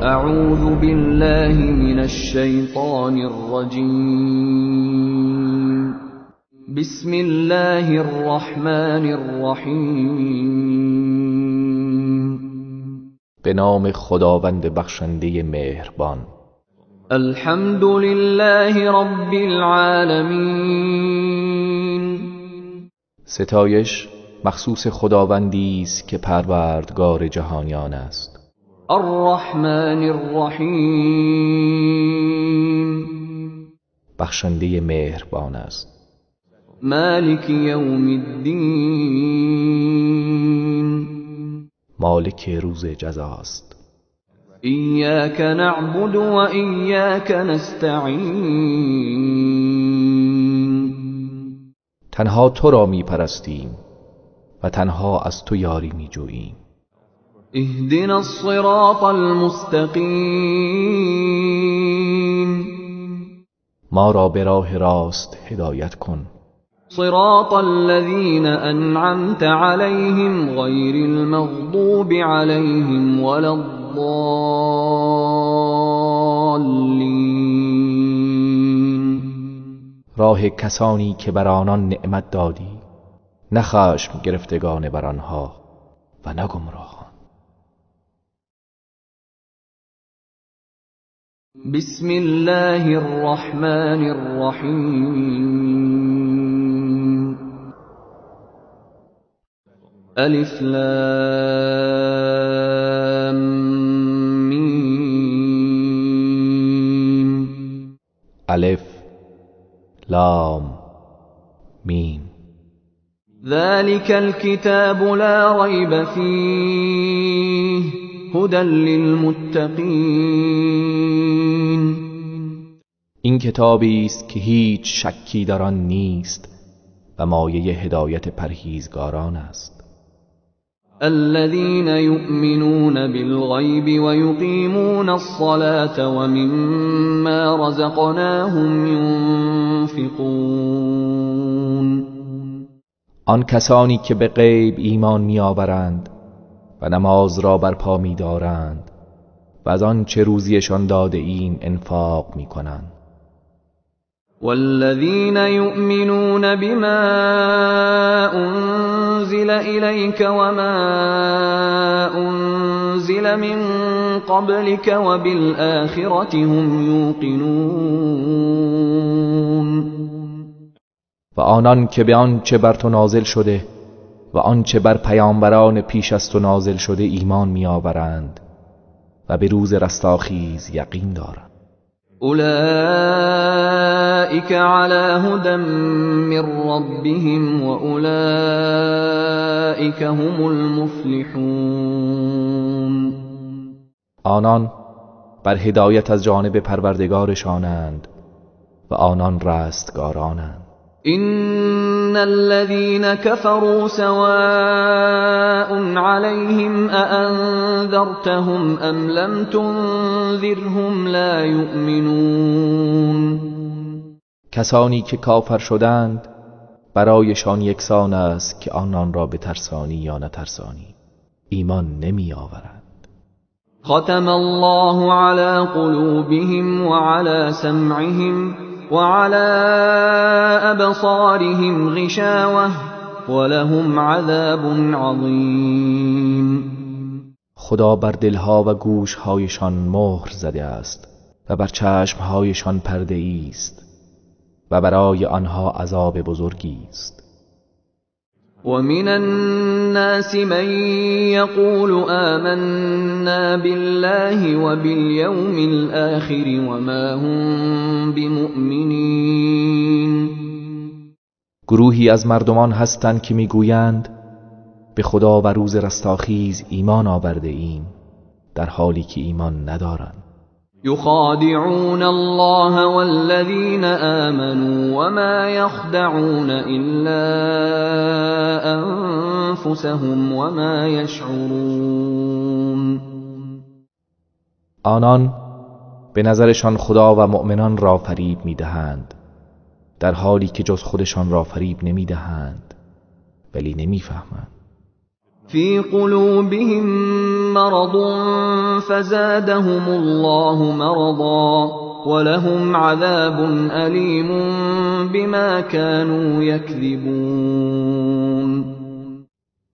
اعوذ بالله من الشیطان الرجیم. بسم الله الرحمن الرحیم. به نام خداوند بخشنده مهربان. الحمد لله رب العالمین. ستایش مخصوص خداوندی است که پروردگار جهانیان است. الرحمن الرحیم. بخشنده مهربان است. مالک یوم الدین. مالک روز جزاست. ایاک نعبد و ایاک نستعین. تنها تو را میپرستیم و تنها از تو یاری میجوییم. اهدنا الصراط المستقیم. ما را به راه راست هدایت کن. صراط الذین انعمت علیهم غیر المغضوب علیهم ولا الضالین. راه کسانی که بر آنان نعمت دادی، نه خشم گرفتگان بر آنها و نه گمراهان. بسم الله الرحمن الرحیم. الف لام میم. الف لام میم. ذلك الكتاب لا ریب فیه هدى للمتقین. این کتابی است که هیچ شکی در آن نیست و مایه هدایت پرهیزگاران است. الذين يؤمنون بالغیب ويقیمون الصلاة ومما رزقناهم ينفقون. آن کسانی که به غیب ایمان می‌آورند و نماز را برپا می‌دارند و از آنچه روزیشان داده ایم انفاق می‌کنند. والذین یؤمنون بما انزل الیک وما انزل من قبلک وبالآخرة هم یوقنون. و آنان که به آنچه بر تو نازل شده و آنچه بر پیامبران پیش از تو نازل شده ایمان می‌آورند و به روز رستاخیز یقین دارند. اولئک علی هدی من ربهم و اولئک هم المفلحون. آنان بر هدایت از جانب پروردگارشانند و آنان رستگارانند. ان الذين كفروا سواء عليهم أأنذرتهم أم لم تنذرهم لا يؤمنون. کسانی که کافر شدند برایشان یکسان است که آنان را بترسانی یا نترسانی، ایمان نمی آورند. ختم الله على قلوبهم وعلى سمعهم وعلى أبصارهم غشاوة ولهم عذاب عظیم. خدا بر دلها و گوشهایشان مهر زده است و بر چشمهایشان پرده است و برای آنها عذاب بزرگی است. ومن الناس من يقول آمنا بالله وباليوم الآخر وما هم بمؤمنین. گروهی از مردمان هستند که میگویند به خدا و روز رستاخیز ایمان آورده ایم، در حالی که ایمان ندارند. يخادعون الله والذين آمنوا وما يخدعون إلا أنفسهم وما يشعرون. آنان به نظرشان خدا و مؤمنان را فریب می‌دهند، در حالی که جز خودشان را فریب نمی‌دهند، ولی نمی‌فهمند. في قلوبهم مرض فزادهم الله مرضا ولهم عذاب أليم بما كانوا يكذبون.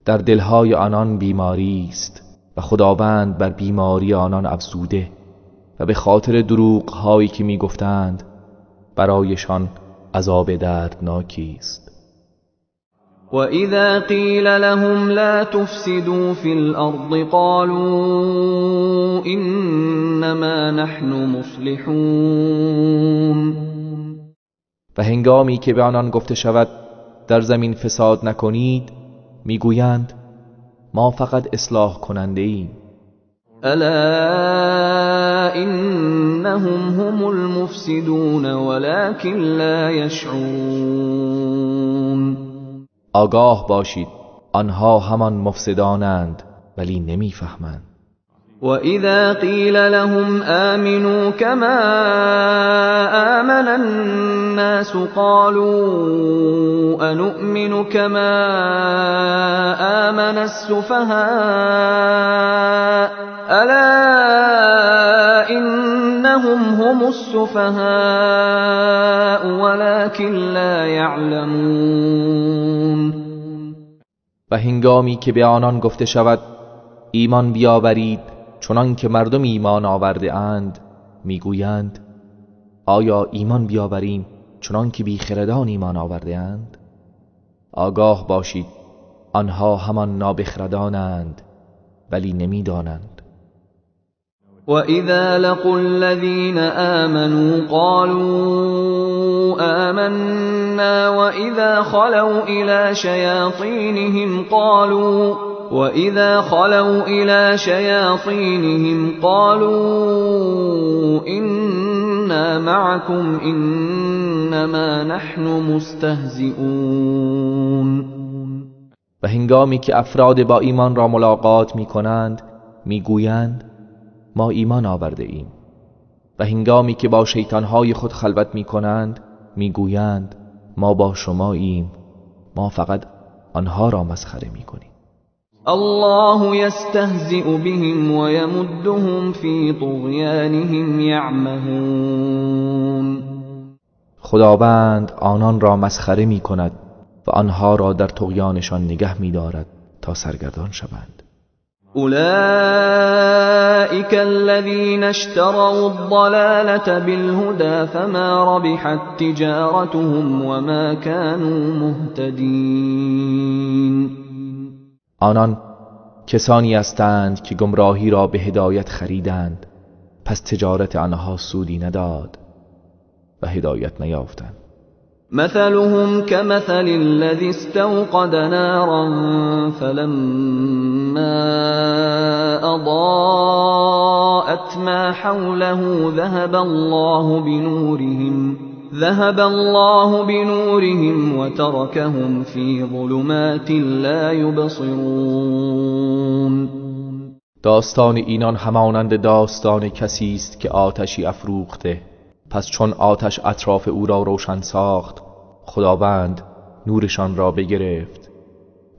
در دلهای آنان بیماری است و خداوند بر بیماری آنان افزوده و به خاطر دروغ هایی که میگفتند برایشان عذاب دردناکی است. وَإِذَا قِيلَ لَهُمْ لَا تُفْسِدُوا فِي الْأَرْضِ قَالُوا إِنَّمَا نَحْنُ مُصْلِحُونَ. و هنگامی که به آنان گفته شود در زمین فساد نکنید، میگویند ما فقط اصلاح کننده ایم. أَلَا إِنَّهُمْ هُمُ الْمُفْسِدُونَ وَلَكِنْ لَا يَشْعُرُونَ. آگاه باشید آنها همان مفسدانند ولی نمیفهمند. وَإِذَا قِيلَ لَهُمْ آمِنُوا كَمَا آمَنَ النَّاسُ قَالُوا أَنُؤْمِنُ كَمَا آمَنَ السُّفَهَاءُ أَلَا إِنَّهُمْ هُمُ السُّفَهَاءُ وَلَكِنْ لَا يَعْلَمُونَ. و هنگامی که به آنان گفته شود ایمان بیاورید چنان که مردم ایمان آورده اند، میگویند آیا ایمان بیاوریم چنان که بیخردان ایمان آورده اند؟ آگاه باشید آنها همان نابخردانند ولی نمیدانند. وَإِذَا لَقُوا الَّذِينَ آمَنُوا قَالُوا آمَنَّا وَإِذَا خَلَوْا إِلَى شَيَاطِينِهِمْ قَالُوا إِنَّا مَعَكُمْ إِنَّمَا نَحْنُ مُسْتَهْزِئُونَ. و هنگامی که افراد با ایمان را ملاقات می کنند می گویند ما ایمان آورده ایم، و هنگامی که با شیطانهای خود خلوت می کنند می گویند ما با شما ایم، ما فقط آنها را مسخره می کنیم. الله یستهزئ بهم ویمدهم فی طغیانهم یعمهون. خداوند آنان را مسخره می کند و آنها را در طغیانشان نگه می دارد تا سرگردان شوند. اولئک الذین اشتروا الضلالة بالهدى فما ربحت تجارتهم وما كانوا مهتدین. آنان کسانی هستند که گمراهی را به هدایت خریدند، پس تجارت آنها سودی نداد و هدایت نیافتند. مثلهم كمثل الذي استوقد نارا فلما أضاءت ما حوله ذهب الله بنورهم وتركهم في ظلمات لا يبصرون. داستان اینان همانند داستان کسی است که آتشی افروخته، پس چون آتش اطراف او را روشن ساخت، خداوند نورشان را بگرفت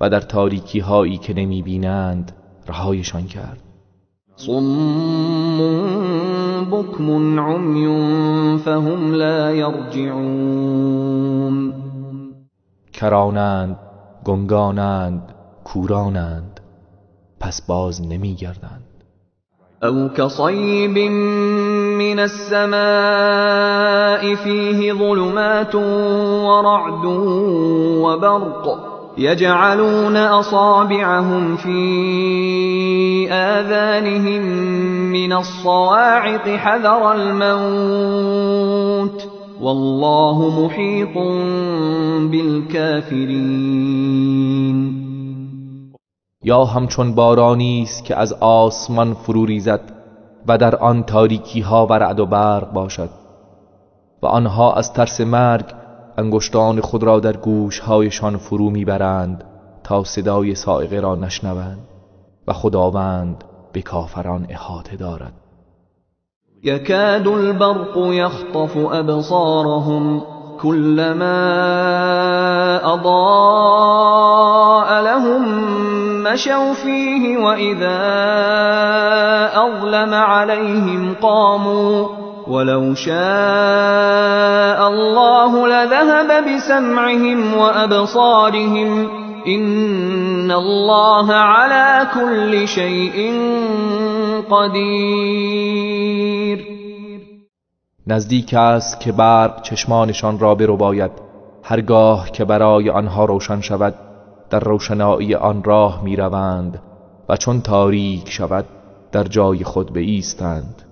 و در تاریکی هایی که نمی بینند رهایشان کرد. صم بکم عمی فهم لا یرجعون. کرانند، گنگانند، کورانند، پس باز نمی گردند. او كصيب من السماء فيه ظلمات ورعد وبرق يجعلون أصابعهم في آذانهم من الصواعق حذر الموت والله محيط بالكافرين. یا همچون بارانی است که از آسمان فرو ریزد و در آن تاریکی ها و رعد و برق باشد و آنها از ترس مرگ انگشتان خود را در گوشهایشان فرو میبرند تا صدای صاعقه را نشنوند و خداوند به کافران احاطه دارد. یکاد البرق یخطف ابصارهم كلما اضاء لهم مشوا فيه وإذا أظلم عليهم قاموا ولو شاء الله لذهب بسمعهم وأبصارهم إن الله على كل شيء قدیر. نزدیک است که برق چشمانشان را برباید، هرگاه که برای آنها روشن شود در روشنایی آن راه می روند و چون تاریک شود در جای خود بایستند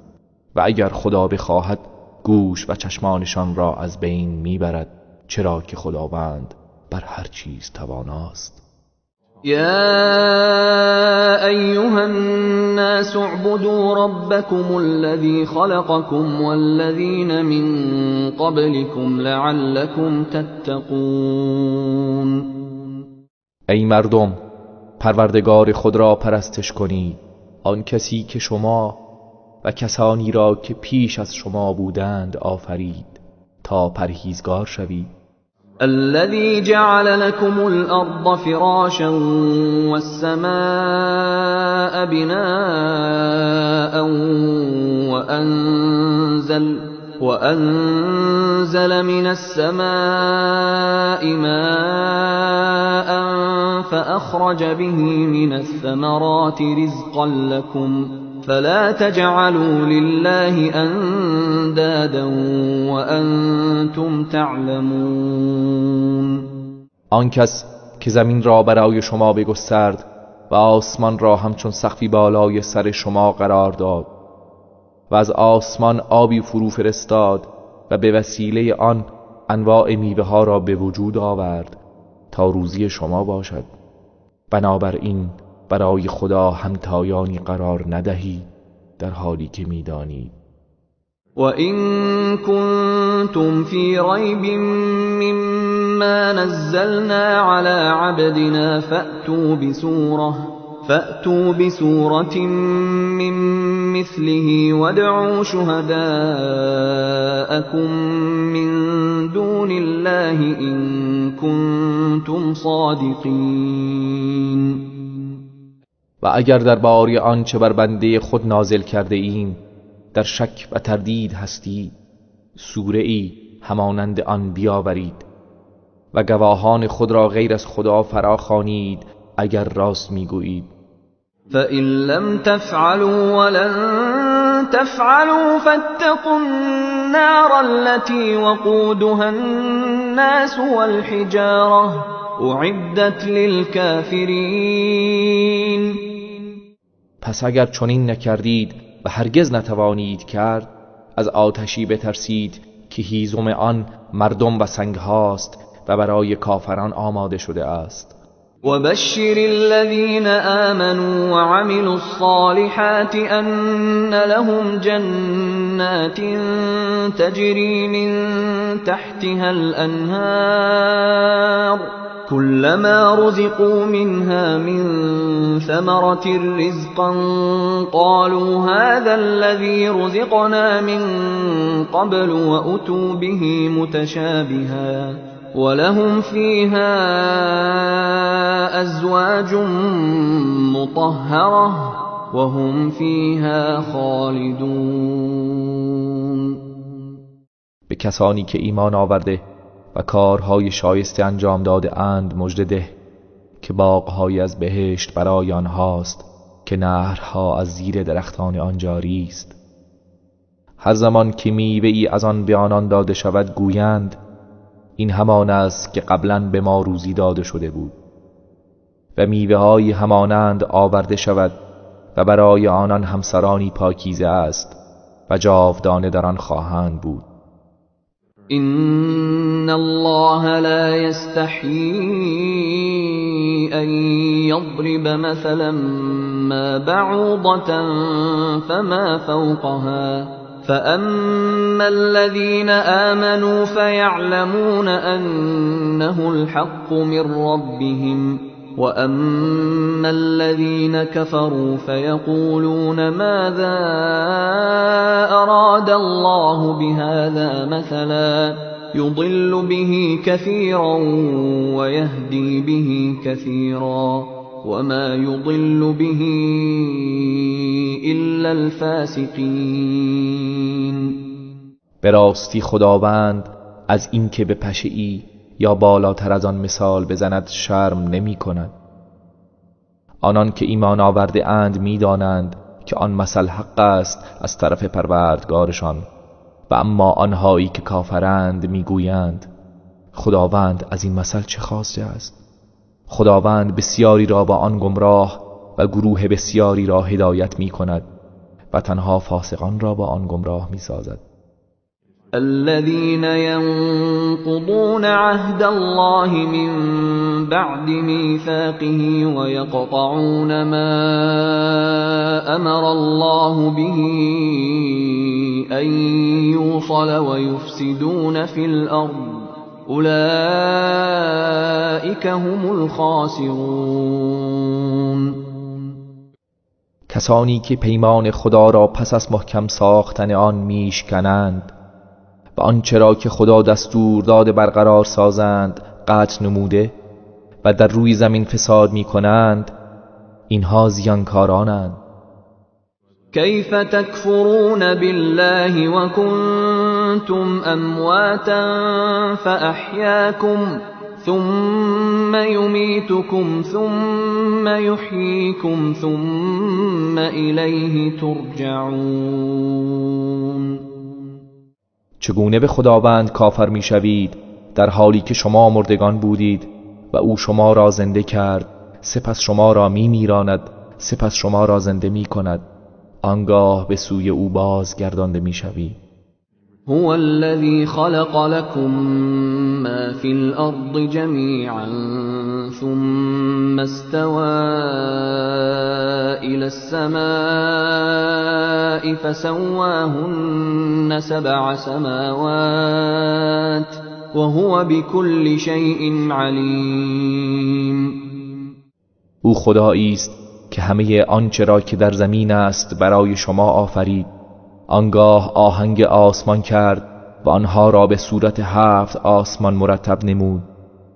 و اگر خدا بخواهد گوش و چشمانشان را از بین می برد، چرا که خداوند بر هر چیز تواناست. یا ایها الناس اعبدوا ربکم الذی خلقکم والذین من قبلکم لعلکم تتقون. ای مردم، پروردگار خود را پرستش کنید، آن کسی که شما و کسانی را که پیش از شما بودند آفرید، تا پرهیزگار شوید. الذي جعل لكم الأرض فراشا والسماء بناء وأنزل من السماء ماء فأخرج به من الثمرات رزقا لكم فلا تجعلوا لله اندادا وانتم تعلمون. آن کس که زمین را برای شما بگسترد و آسمان را همچون سقفی بالای سر شما قرار داد و از آسمان آبی فرو فرستاد و به وسیله آن انواع میوه ها را به وجود آورد تا روزی شما باشد، بنابراین برای خدا همتایانی قرار ندهید در حالی که میدانید. و این کنتم فی ریب مما نزلنا علی عبدنا فأتوا بسورة من مثله وادعوا شهداءكم من دون الله إن كنتم صادقین. و اگر درباره آنچه بر بنده خود نازل کرده ایم در شک و تردید هستید، سوره ای همانند آن بیاورید و گواهان خود را غیر از خدا فراخوانید اگر راست میگویید. فَإِن لَّمْ تَفْعَلُوا وَلَن تَفْعَلُوا فَاتَّقُوا النَّارَ الَّتِي وَقُودُهَا النَّاسُ وَالْحِجَارَةُ أُعِدَّتْ لِلْكَافِرِينَ. پس اگر چنین نکردید و هرگز نتوانید کرد، از آتشی بترسید که هیزم آن مردم و سنگ هاست و برای کافران آماده شده است. وبشر الذين آمنوا وعملوا الصالحات أن لهم جنات تجري من تحتها الأنهار كلما رزقوا منها من ثمرة رزقا قالوا هذا الذي رزقنا من قبل وأتوا به متشابها ولهم فيها أزواج مطهرة وهم فيها خالدون. به کسانی که ایمان آورده و کارهای شایسته انجام داده اند مژده ده که باغ‌های از بهشت برای آنهاست که نهرها از زیر درختان آن جاری است. هر زمان که میوه‌ای از آن به آنان داده شود گویند این همان است که قبلا به ما روزی داده شده بود، و میوه‌های همانند آورده شود و برای آنان همسرانی پاکیزه است و جاودانه در آن خواهند بود. إن الله لا يستحيي أن يضرب مثلا ما بعوضة فما فوقها فأما الذين آمنوا فيعلمون أنه الحق من ربهم وأما الذين كفروا فيقولون ماذا أراد الله بهذا مثلا يضل به كثيرا ويهدي به كثيرا وما يضل به إلا الفاسقین. به راستی خداوند از اینکه به پشه‌ای یا بالاتر از آن مثال بزند شرم نمی کند. آنان که ایمان آورده اند می دانند که آن مثل حق است از طرف پروردگارشان، و اما آنهایی که کافرند میگویند خداوند از این مثل چه خواسته است؟ خداوند بسیاری را با آن گمراه و گروه بسیاری را هدایت می کند و تنها فاسقان را با آن گمراه می سازد. الذين ينقضون عهد الله من بعد ميثاقه ويقطعون ما أمر الله به أن يوصل ويفسدون في الأرض أولئك هم الخاسرون. کسانی که پیمان خدا را پس از محکم ساختن آن میشکنند و آنچه را که خدا دستور داده برقرار سازند قطع نموده و در روی زمین فساد می کنند، اینها زیانکارانند. کیف تکفرون بالله وکنتم امواتا فاحیاکم ثم یمیتکم ثم یحییکم ثم الیه ترجعون. چگونه به خداوند کافر میشوید در حالی که شما مردگان بودید و او شما را زنده کرد، سپس شما را میمیراند، سپس شما را زنده میکند، آنگاه به سوی او بازگردانده میشوید. هو الذی خلق لكم ما فی الارض جمیعا ثم استوى الى السماء فسواهن سبع سماوات وهو بكل شیء علیم. او خدایی است که همه آنچه را که در زمین است برای شما آفرید، آنگاه آهنگ آسمان کرد و آنها را به صورت 7 آسمان مرتب نمود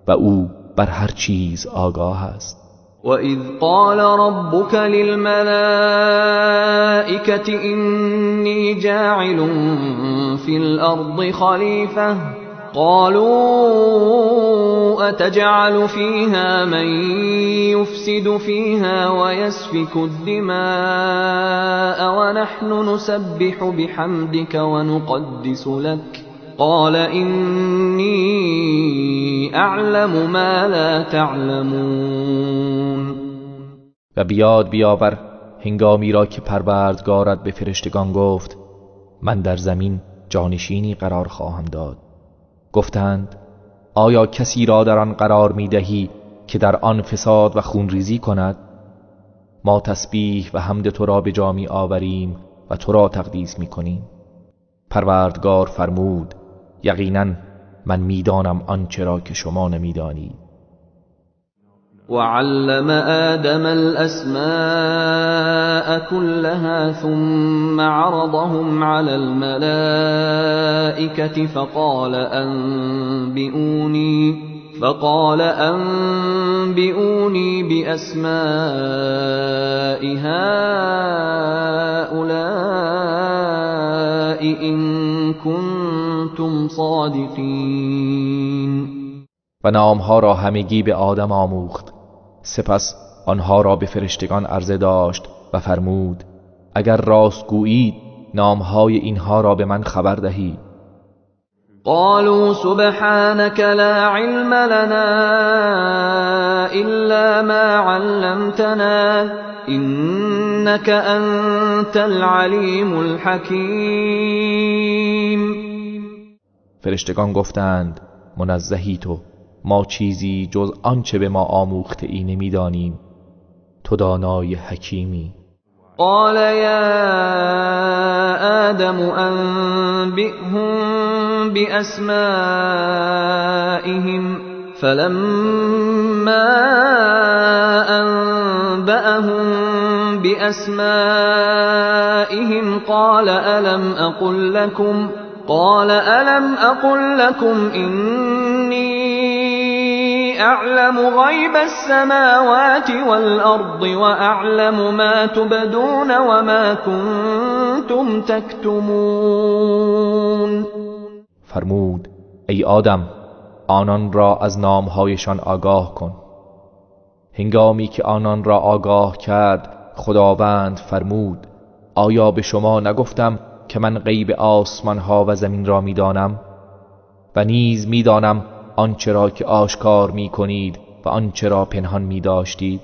و او بر هر چیز آگاه است. و اذ قال ربک للملائکة انی جاعل فی الارض خلیفة قالوا أتجعل فيها من يفسد فيها ويسفك الدماء ونحن نسبح بحمدك ونقدس لك قال إني أعلم ما لا تعلمون. و بیاد بیاور هنگامی را که پروردگارت به فرشتگان گفت من در زمین جانشینی قرار خواهم داد. گفتند آیا کسی را در آن قرار می دهی که در آن فساد و خونریزی کند؟ ما تسبیح و حمد تو را به جا می آوریم و تو را تقدیس می کنیم. پروردگار فرمود یقینا من می دانم آنچه را که شما نمی دانید. وعلم آدم الأسماء كلها ثم عرضهم على الملائكة فقال أنبئوني بأسماء هؤلاء إن كنتم صادقين. و نامها را همگی به آدم آموخت، سپس آنها را به فرشتگان عرضه داشت و فرمود اگر راست گویید نامهای اینها را به من خبر دهید. قالوا سبحانك لا علم لنا إلا ما علمتنا إنك أنت العلیم الحکیم. فرشتگان گفتند منزهی تو، ما چیزی جز آنچه به ما آموخته ای نمیدانیم، تو دانای حکیمی. قال یا آدم انبئهم بأسمائهم فلما أنبأهم بأسمائهم قال ألم أقل لكم إني أعلم غيب السماوات والأرض وأعلم ما تبدون وما كنتم تكتمون. فرمود ای آدم، آنان را از نامهایشان آگاه کن. هنگامی که آنان را آگاه کرد، خداوند فرمود آیا به شما نگفتم که من غیب آسمان ها و زمین را میدانم و نیز میدانم آنچه را که آشکار میکنید و آنچه را پنهان میداشتید؟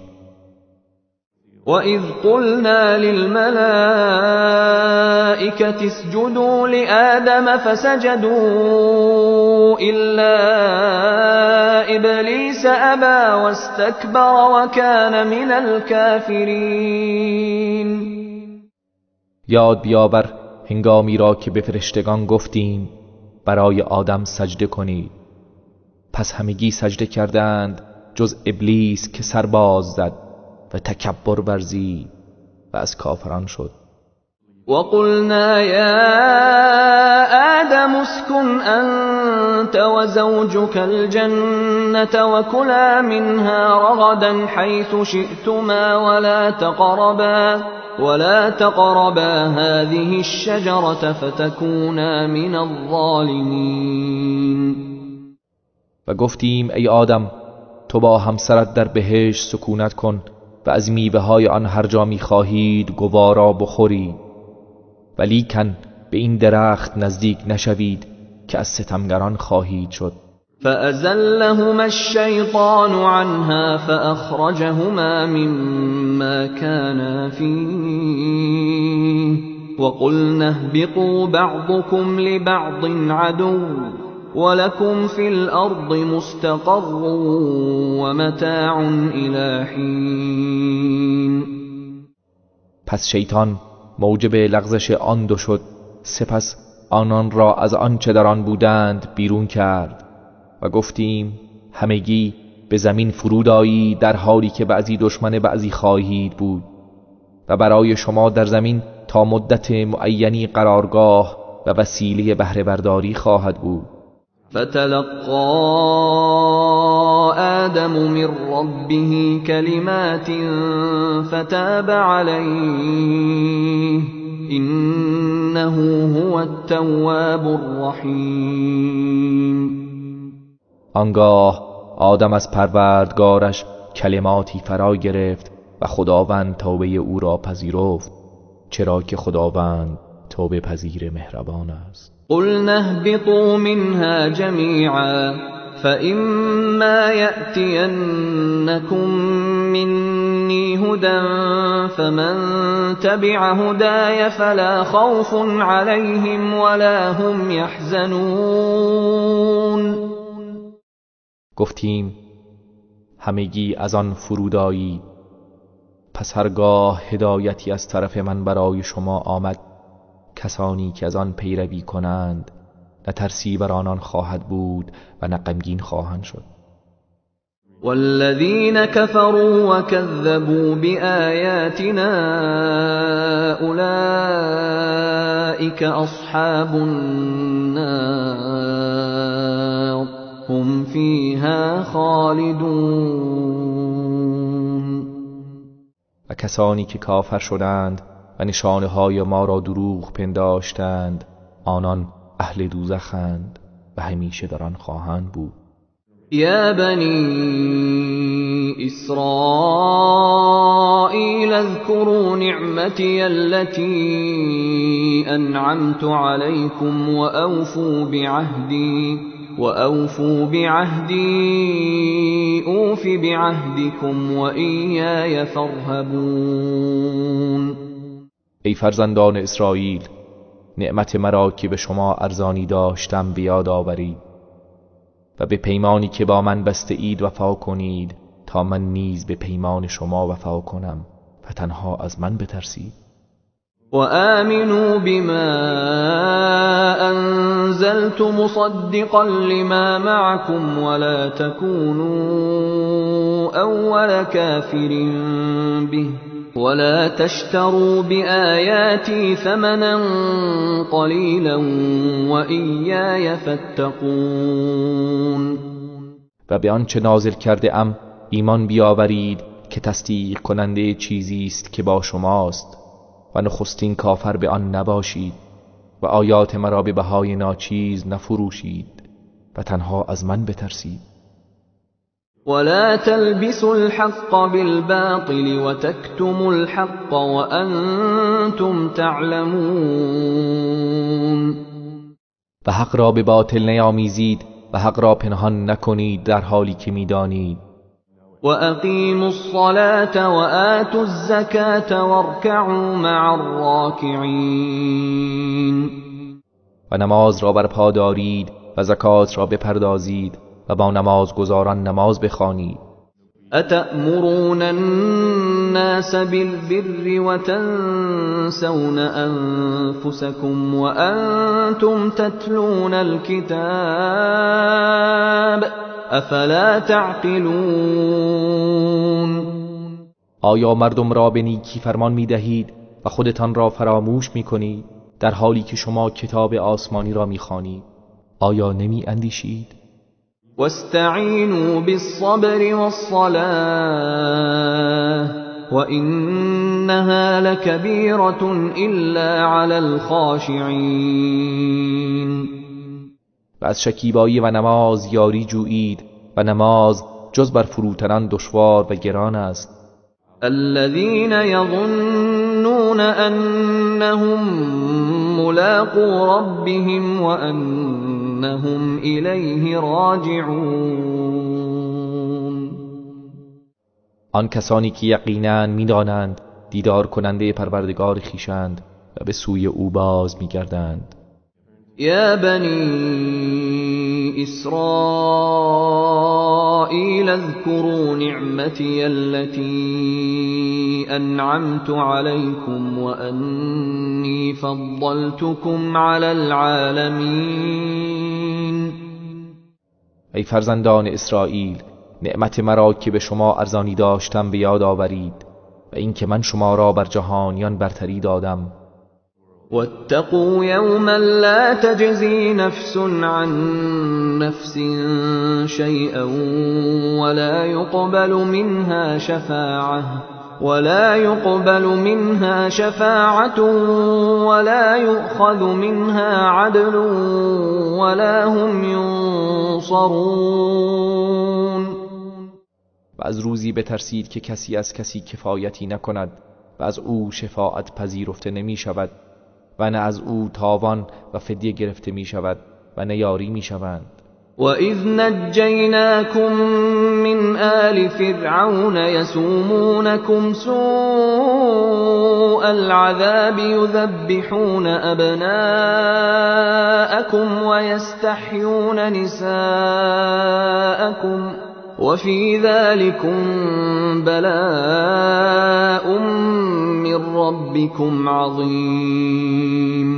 وَإِذْ قُلْنَا لِلْمَلَائِكَةِ اسْجُدُوا لِآدَمَ فَسَجَدُوا إِلَّا إِبْلِيسَ أَبَى وَاسْتَكْبَرَ وَكَانَ مِنَ الْكَافِرِينَ. یاد بیاور هنگامی را که به فرشتگان گفتیم برای آدم سجده کنید، پس همگی سجده کردند جز ابلیس که سر باز زد و تکبر ورزید و از کافران شد. وقلنا یا آدم اسكن انت وزوجك الجنة وكلا منها رغدا حيث شئتما ولا تقربا هذه الشجرة فتكونا من الظالمین. و گفتیم ای آدم، تو با همسرت در بهشت سکونت کن و از میوه های آن هر جا میخواهید گوارا بخورید، ولیکن به این درخت نزدیک نشوید که از ستمگران خواهید شد. فأزلهما الشیطان عنها فأخرجهما مما كانا فیه وقلنا اهبطوا بعضكم لبعض عدو ولكم في الأرض مستقر ومتاع إلى حين. پس شیطان موجب لغزش آن دو شد، سپس آنان را از آنچه در آن بودند بیرون کرد و گفتیم همگی به زمین فرود آیید در حالی که بعضی دشمن بعضی خواهید بود و برای شما در زمین تا مدت معینی قرارگاه و وسیله بهره برداری خواهد بود. فتلقى آدم من ربه كلمات فتاب عليه إنه هو التواب الرحیم. آنگاه آدم از پروردگارش کلماتی فرا گرفت و خداوند توبه او را پذیرفت، چرا که خداوند توبه پذیر مهربان است. قلنا اهبطوا منها جميعا فإما يأتينكم مني هدى فمن تبع هداي فلا خوف عليهم ولا هم يحزنون. گفتیم همگی از آن فرود آیید، پس هرگاه هدایتی از طرف من برای شما آمد، کسانی که از آن پیروی کنند نه ترسی بر آنان خواهد بود و نه غمگین خواهند شد. والذین كفروا وكذبوا بآیاتنا اولئک اصحاب النار هم فیها خالدون. و کسانی که کافر شدند و نشانه های ما را دروغ پنداشتند، آنان اهل دوزخند و همیشه در آن خواهند بود. یا بنی اسرائیل اذکروا نعمتی التي انعمت علیکم وأوفوا بعهدی اوف بعهدکم وإیای فارهبون. ای فرزندان اسرائیل، نعمت مرا که به شما ارزانی داشتم بیاد آورید و به پیمانی که با من بسته اید وفا کنید تا من نیز به پیمان شما وفا کنم و تنها از من بترسید. وآمنوا بما أنزلت مصدقا لما معكم ولا تكونوا أول كافر به ولا تشتروا بآياتي ثمنا قليلا وإياي فاتقون. و به آنچه نازل کرده ام ایمان بیاورید که تصدیق کننده چیزی است که با شماست و نخستین کافر به آن نباشید و آیات مرا به بهای ناچیز نفروشید و تنها از من بترسید. ولا تلبسوا الحق بالباطل وتكتموا الحق وأنتم تعلمون. و حق را به باطل نیامیزید و حق را پنهان نکنید در حالی که میدانید. وأقیموا الصلاة وآتوا الزکاة وارکعوا مع الراکعین. و نماز را برپا دارید و زکات را بپردازید و با نمازگزاران نماز بخوانید. اتأمرون الناس بالبر وتنسون انفسكم وانتم تتلون الكتاب افلا تعقلون. آیا مردم را به نیکی فرمان می‌دهید و خودتان را فراموش می‌کنید در حالی که شما کتاب آسمانی را می‌خوانید؟ آیا نمی‌اندیشید؟ واستعینوا بالصبر والصلاة وإنها لكبيرة إلا على الخاشعین. و از شکیبایی و نماز یاری جویید و نماز جز بر فروتنان دشوار و گران است. الذين يظنون أنهم ملاقو ربهم وأنهم إليه راجعون. آن کسانی که یقینا می‌دانند دیدار کننده پروردگار خویشند و به سوی او باز می‌گردند. یا بنی اسرائیل اذكروا نعمتی التي انعمت عليكم وانی فضلتكم على العالمین. ای فرزندان اسرائیل، نعمت مرا که به شما ارزانی داشتم به یاد آورید و اینکه من شما را بر جهانیان برتری دادم. واتقوا یوما لا تجزی نفس عن نفس شیئا ولا يقبل منها شفاعة ولا يؤخذ منها عدل ولا هم ينصرون. و از روزی بترسید که کسی از کسی کفایتی نکند و از او شفاعت پذیرفته نمی شود و نه از او تاوان و فدیه گرفته می شود و نه یاری می شوند. وَإِذْ نَجَّيْنَاكُمْ مِنْ آلِ فِرْعَوْنَ يَسُومُونَكُمْ سُوءَ الْعَذَابِ يُذَبِّحُونَ أَبْنَاءَكُمْ وَيَسْتَحْيُونَ نِسَاءَكُمْ وَفِي ذَلِكُمْ بَلَاءٌ مِّن رَّبِّكُمْ عَظِيمٌ.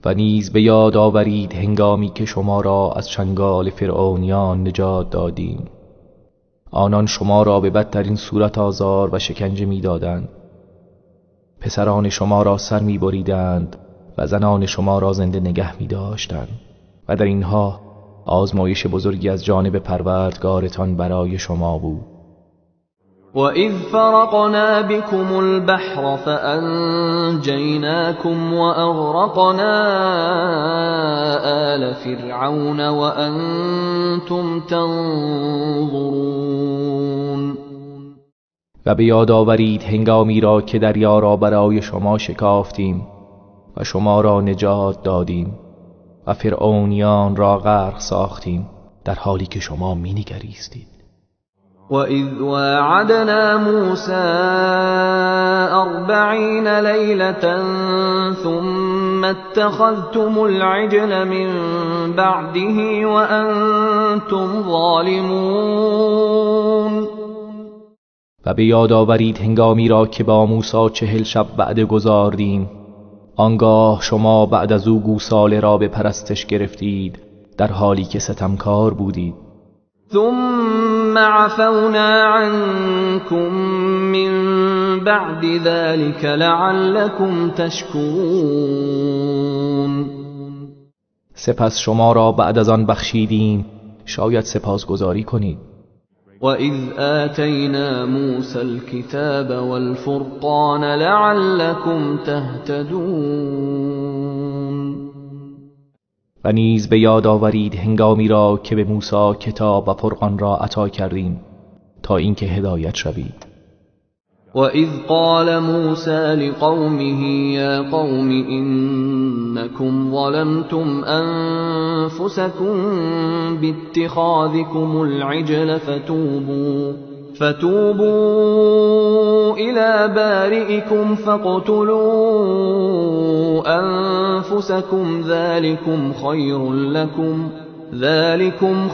و نیز به یاد آورید هنگامی که شما را از چنگال فرعونیان نجات دادیم. آنان شما را به بدترین صورت آزار و شکنجه می‌دادند. پسران شما را سر می‌بریدند و زنان شما را زنده نگه می‌داشتند و در اینها آزمایش بزرگی از جانب پروردگارتان برای شما بود. وَإِذْ فَرَقْنَا بِكُمُ الْبَحْرَ فَأَنْجَيْنَاكُمْ وَأَغْرَقْنَا آلَ فِرْعَوْنَ وَأَنْتُمْ تَنْظُرُونَ. و به یاد آورید هنگامی را که دریا را برای شما شکافتیم و شما را نجات دادیم و فرعونیان را غرق ساختیم در حالی که شما مینگریستید. وَإِذْ وَاعَدْنَا مُوسَى 40 لَيْلَةً ثُمَّ اتَّخَذْتُمُ الْعِجْلَ مِنْ بَعْدِهِ وَأَنْتُمْ ظَالِمُونَ. و به یاد آورید هنگامی را که با موسی 40 شب وعده گذاردیم، آنگاه شما بعد از او گوساله را به پرستش گرفتید در حالی که ستمکار بودید. ثم عفونا عنكم من بعد ذلك لعلكم تشكرون. سپس شما را بعد از آن بخشیدیم شاید سپاسگزاری کنید. وَإِذْ آتَيْنَا مُوسَى الْكِتَابَ وَالْفُرْقَانَ لَعَلَّكُمْ تَهْتَدُونَ. و نیز به یاد آورید هنگامی را که به موسی کتاب و فرقان را عطا کردیم تا اینکه هدایت شوید. وَإِذْ قَالَ مُوسَى لِقَوْمِهِ يَا قَوْمِ إِنَّكُمْ ظَلَمْتُمْ أَنفُسَكُمْ بِاتِّخَاذِكُمُ الْعِجْلَ فَتُوبُوا إِلَى بَارِئِكُمْ فَاقْتُلُوا أَنفُسَكُمْ ذَلِكُمْ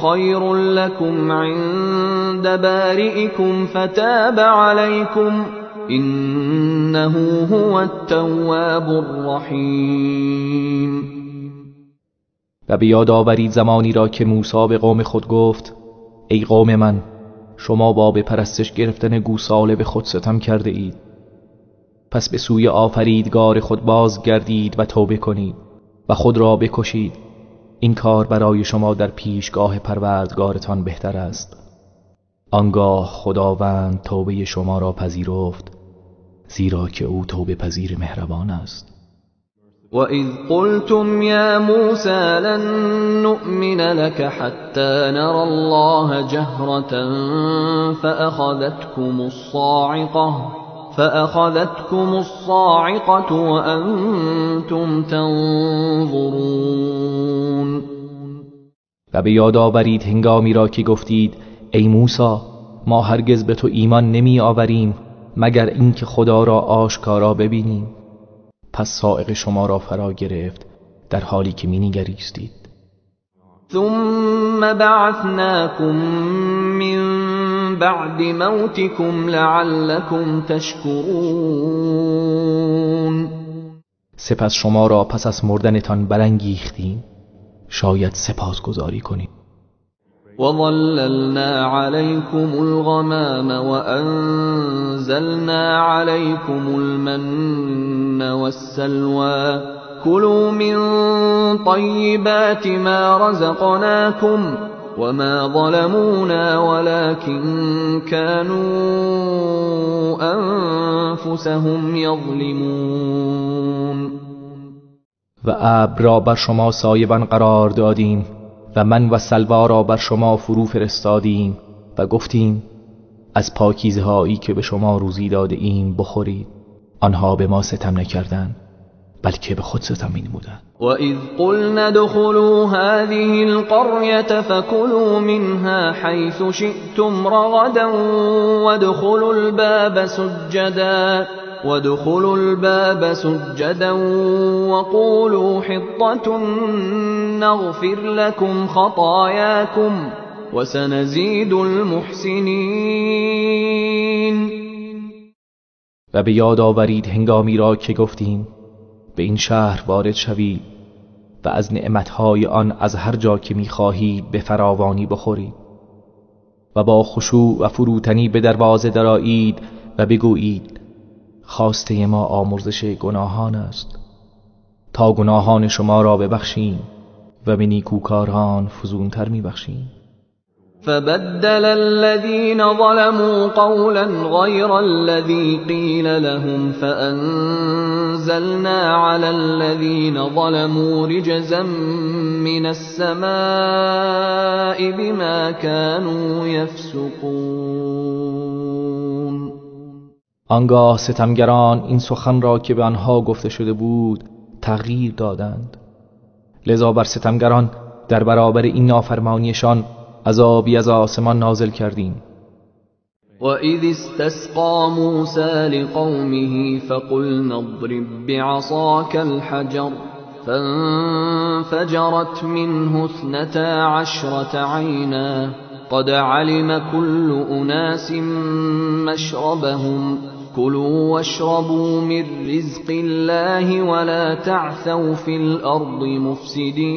خَيْرٌ لَكُمْ عِندَ بَارِئِكُمْ فَتَابَ عَلَيْكُمْ إِنَّهُ هُوَ التَّوَّابُ الرَّحِيمُ. و به یاد آورید زمانی را که موسی به قوم خود گفت ای قوم من، شما با به پرستش گرفتن گوساله به خود ستم کرده اید، پس به سوی آفریدگار خود باز گردید و توبه کنید و خود را بکشید. این کار برای شما در پیشگاه پروردگارتان بهتر است. آنگاه خداوند توبه شما را پذیرفت، زیرا که او توبه پذیر مهربان است. وَإِذْ قُلْتُمْ يَا مُوسَى لَن نُّؤْمِنَ لَكَ حَتَّى نَرَى اللَّهَ جَهْرَةً فَأَخَذَتْكُمُ الصَّاعِقَةُ وَأَنْتُمْ تَنظُرُونَ. و به یاد آورید هنگامی را که گفتید ای موسی، ما هرگز به تو ایمان نمی آوریم مگر اینکه خدا را آشکارا ببینیم. پس صاعقه شما را فرا گرفت در حالی که می نگریستید. ثم بعثناکم من بعد موتکم لعلکم تشکرون. سپس شما را پس از مردنتان برانگیختیم، شاید سپاسگزاری کنید. وظللنا عليكم الغمام وأنزلنا عليكم المن والسلوى كلوا من طيبات ما رزقناكم وما ظلمونا ولكن كانوا أنفسهم يظلمون. و ابر را بر شما سایبان قرار دادیم و من و سلوا را بر شما فرو فرستادیم و گفتیم از پاکیزه هایی که به شما روزی داده ایم بخورید. آنها به ما ستم نکردند، بلکه به خود ستم می‌نمودند. وَإِذْ قُلْنَا ادْخُلُوا هَذِهِ الْقَرْيَةَ فَكُلُوا مِنْهَا حَيْثُ شِئْتُمْ رَغَدًا وَادْخُلُوا الْبَابَ سُجَّدًا وَقُولُوا حِطَّةٌ نَغْفِرْ لَكُمْ خَطَايَاكُمْ وَسَنَزِيدُ الْمُحْسِنِينَ. و به یاد آورید هنگامی را که گفتیم به این شهر وارد شوید و از نعمتهای آن از هر جا که می‌خواهید به فراوانی بخورید و با خشوع و فروتنی به دروازه درآیید و بگویید خواسته ما آمرزش گناهان است تا گناهان شما را ببخشیم و به نیکوکاران فزونتر میبخشیم. فبدل الذين ظلموا قولا غير الذي قيل لهم فأنزلنا على الذين ظلموا رجزا من السماء بما كانوا يفسقون. آنگاه ستمگران این سخن را که به آنها گفته شده بود تغییر دادند، لذا بر ستمگران در برابر این نافرمانیشان عذابی از آسمان نازل کردیم. وَإِذِ اسْتَسْقَى مُوسَى لِقَوْمِهِ فَقُلْنَا اضْرِب بِّعَصَاكَ الْحَجَرَ فَانفَجَرَتْ مِنْهُ 12 عَيْنًا قَدْ عَلِمَ كُلُّ أُنَاسٍ مَّشْرَبَهُمْ كُلُوا وَاشْرَبُوا مِن رِّزْقِ اللَّهِ وَلَا تَعْثَوْا فِي الْأَرْضِ مُفْسِدِينَ.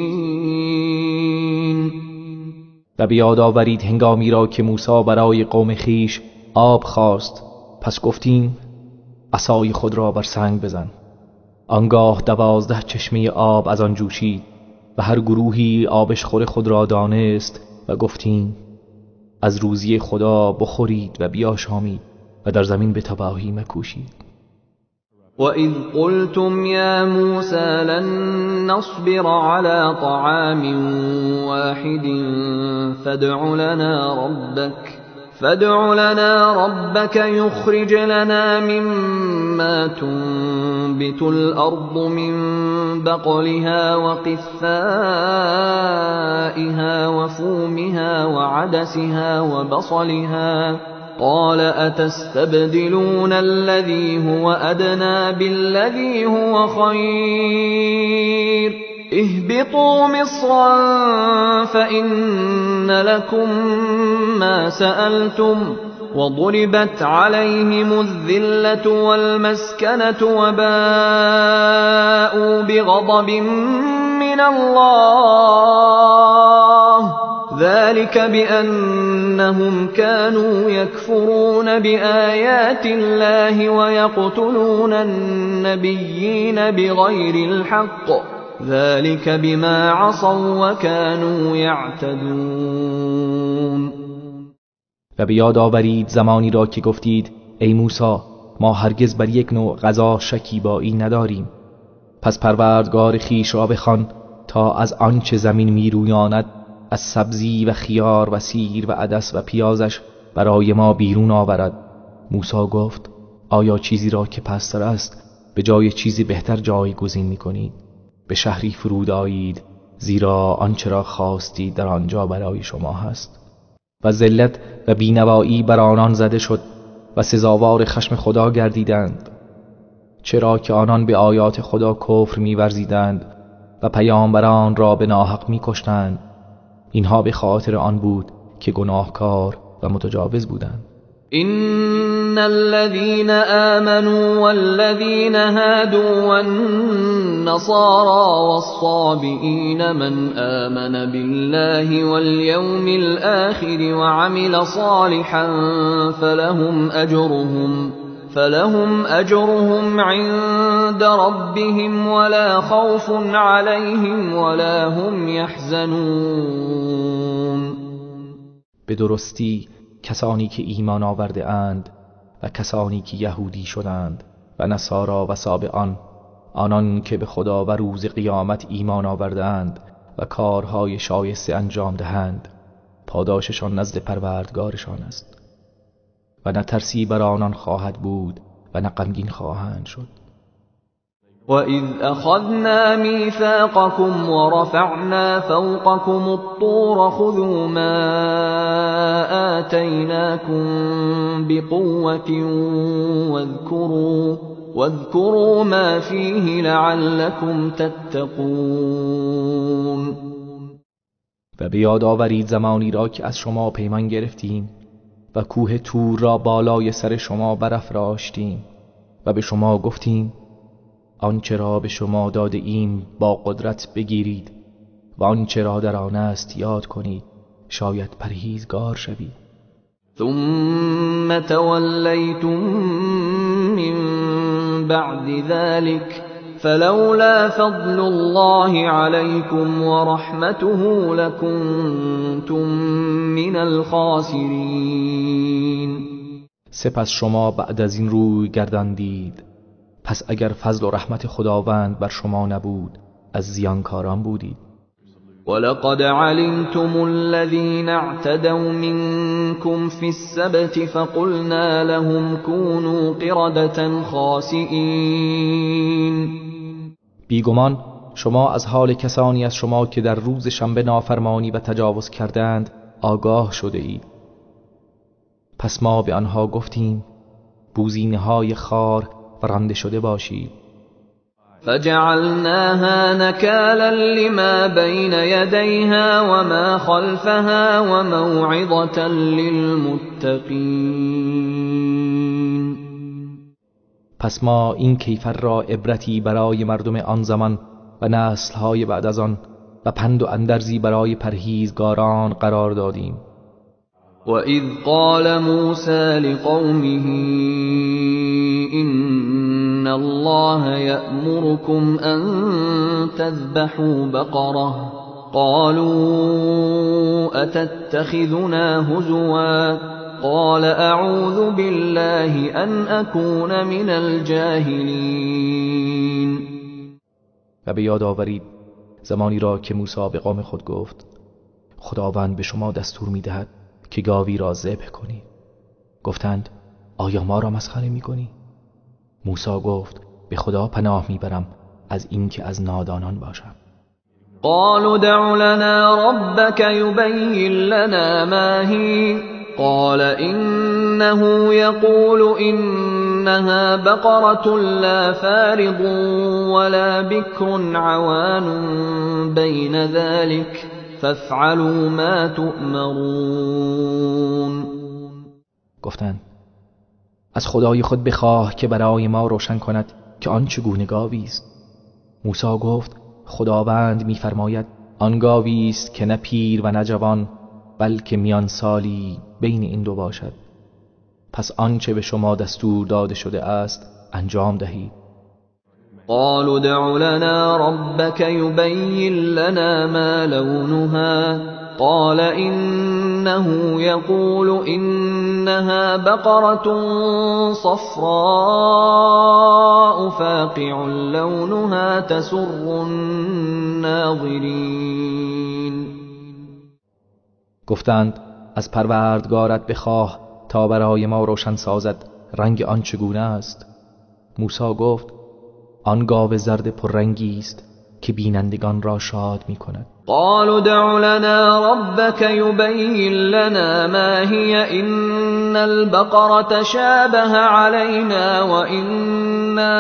و بیاد آورید هنگامی را که موسی برای قوم خیش آب خواست، پس گفتیم عصای خود را بر سنگ بزن. آنگاه 12 چشمه آب از آن جوشید و هر گروهی آبشخور خود را دانست و گفتیم از روزی خدا بخورید و بیاشامید و در زمین به تباهی مکوشید. وَإِذْ قُلْتُمْ يَا مُوسَى لَن نَّصْبِرَ عَلَى طَعَامٍ وَاحِدٍ فَادْعُ لَنَا رَبَّكَ يُخْرِجْ لَنَا مِمَّا تُنبِتُ الْأَرْضُ مِنْ بَقْلِهَا وَقِثَّائِهَا وَفُومِهَا وَعَدَسِهَا وَبَصَلِهَا قَالَ أَتَسْتَبْدِلُونَ الَّذِي هُوَ أَدْنَىٰ بِالَّذِي هُوَ خَيْرٌ اهْبِطُوا مِصْرًا فَإِنَّ لَكُم مَّا سَأَلْتُمْ وَضُرِبَتْ عَلَيْهِمُ الذِّلَّةُ وَالْمَسْكَنَةُ وَبَاءُوا بِغَضَبٍ مِّنَ اللَّهِ ذَلِكَ بِأَنَّهُمْ كَانُوا يَكْفُرُونَ بِآيَاتِ اللَّهِ وَيَقْتُلُونَ النَّبِيِّينَ بِغَيْرِ الْحَقِّ ذَلِكَ بِمَا عَصَوْا وَكَانُوا يَعْتَدُونَ. و به یاد آورید زمانی را که گفتید ای موسی ما هرگز بر یک نوع غذا شکیبایی نداریم، پس پروردگار خویش را بخوان تا از آنچه زمین میرویاند از سبزی و خیار و سیر و عدس و پیازش برای ما بیرون آورد. موسی گفت آیا چیزی را که پستر است به جای چیزی بهتر جایگزین میکنید؟ به شهری فرود آیید زیرا آنچه را خواستید در آنجا برای شما هست. و ذلت و بینوایی بر آنان زده شد و سزاوار خشم خدا گردیدند، چرا که آنان به آیات خدا کفر می‌ورزیدند و پیامبران را به ناحق می‌کشتند. اینها به خاطر آن بود که گناهکار و متجاوز بودند. إن الذين آمنوا والذين هادوا والنصارى والصابئين من آمن بالله واليوم الآخر وعمل صالحا فلهم أجرهم عند ربهم ولا خوف عليهم ولا هم يحزنون. به درستی کسانی که ایمان آورده اند و کسانی که یهودی شدند و نصارا و سابعان، آنان که به خدا و روز قیامت ایمان آورده اند و کارهای شایسته انجام دهند، پاداششان نزد پروردگارشان است و نه ترسی بر آنان خواهد بود و نه غمگین خواهند شد. وَإِذْ أَخَذْنَا مِيثَاقَكُمْ وَرَفَعْنَا فَوْقَكُمُ الطُّورَ خُذُوا مَا آتَيْنَاكُمْ بِقُوَّةٍ وَاذْكُرُوا مَا فِيهِ لَعَلَّكُمْ تَتَّقُونَ. و به یاد آورید زمانی را که از شما پیمان گرفتیم و کوه تور را بالای سر شما برافراشتیم و به شما گفتیم آنچه را به شما داده ایم با قدرت بگیرید و آنچه را در آن است یاد کنید، شاید پرهیزگار شوید. ثم تولیتم من بعد ذلك فلولا فضل الله علیکم ورحمته لکنتم من الخاسرین. سپس شما بعد از این روی گرداندید، پس اگر فضل و رحمت خداوند بر شما نبود از زیانکاران بودید. ولقد علمتم الذين اعتدوا منكم في السبت فقلنا لهم كونوا قردة خاسئین. بیگمان شما از حال کسانی از شما که در روز شنبه نافرمانی و تجاوز کردند آگاه شده اید. پس ما به آنها گفتیم بوزینه‌های خار و رانده شده باشید. فجعلناها نكالا لما بين يديها وما خلفها وموعظة للمتقین. پس ما این کیفر را عبرتی برای مردم آن زمان و نسل‌های بعد از آن و پند و اندرزی برای پرهیزگاران قرار دادیم. وَإِذْ قَالَ مُوسَى لِقَوْمِهِ إِنَّ اللَّهَ يَأْمُرُكُمْ أَن تَذْبَحُوا بَقَرَةً قالوا أتتخذنا هزوا قال أعوذ بالله أن أكون من الجاهلین. و به یاد آورید زمانی را که موسی به قوم خود گفت خداوند به شما دستور می‌دهد که گاوی را ذبح کنید. گفتند آیا ما را مسخره می‌کنی؟ موسی گفت به خدا پناه می‌برم از اینکه از نادانان باشم. قالوا ادع لنا ربك يبين لنا ما هي قال إنه يقول إنها بقرة لا فارض ولا بكر عوان بين ذلك فافعلوا ما تؤمرون. گفتند از خدای خود بخواه که برای ما روشن کند که آن چگونه گاوی است. موسی گفت خداوند می‌فرماید آن گاوی است که نه پیر و نه جوان، بلکه میان سالی بین این دو باشد. پس آنچه به شما دستور داده شده است انجام دهید. قالوا ادع لنا ربك يبين لنا ما لونها قال إنه يقول إنها بقرة صفراء فاقع لونها تسر الناظرین. گفتند از پروردگارت بخواه تا برای ما روشن سازد رنگ آن چگونه است. موسی گفت آن گاو زرد پررنگی است که بینندگان را شاد می کند. قالوا ادع لنا ربك يبين لنا ما هي إن البقرة تشابه علينا وإنا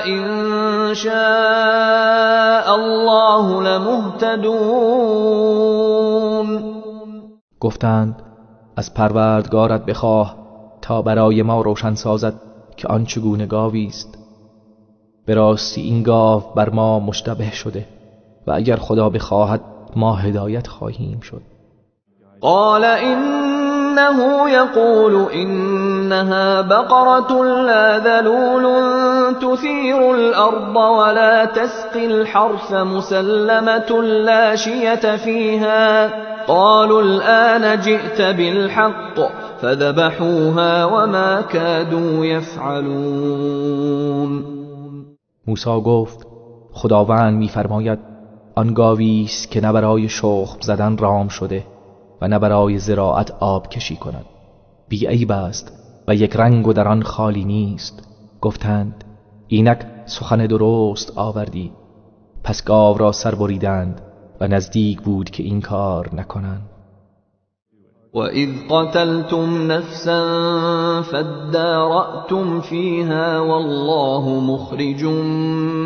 إن شاء الله لمهتدون. گفتند از پروردگارت بخواه تا برای ما روشن سازد که آن چگونه گاوی است. به راستی این گاو بر ما مشتبه شده و اگر خدا بخواهد ما هدایت خواهیم شد. قال إنه يقول إنها بقرة لا ذلول تثير الأرض ولا تسقي الحرث مسلمة لا شية فيها. قالوا الآن جئت بالحق فذبحوها وما كادوا يفعلون. موسی گفت خداوند می‌فرماید آن گاوی است که نه برای شخم زدن رام شده و نه برای زراعت آب کشی کند، بی عیب است و یک رنگ و در آن خالی نیست. گفتند اینک سخن درست آوردی. پس گاو را سر بریدند و نزدیک بود که این کار نکنند. وَإِذْ قَتَلْتُمْ نَفْسًا فَادَّارَأْتُمْ فِيهَا وَاللَّهُ مُخْرِجٌ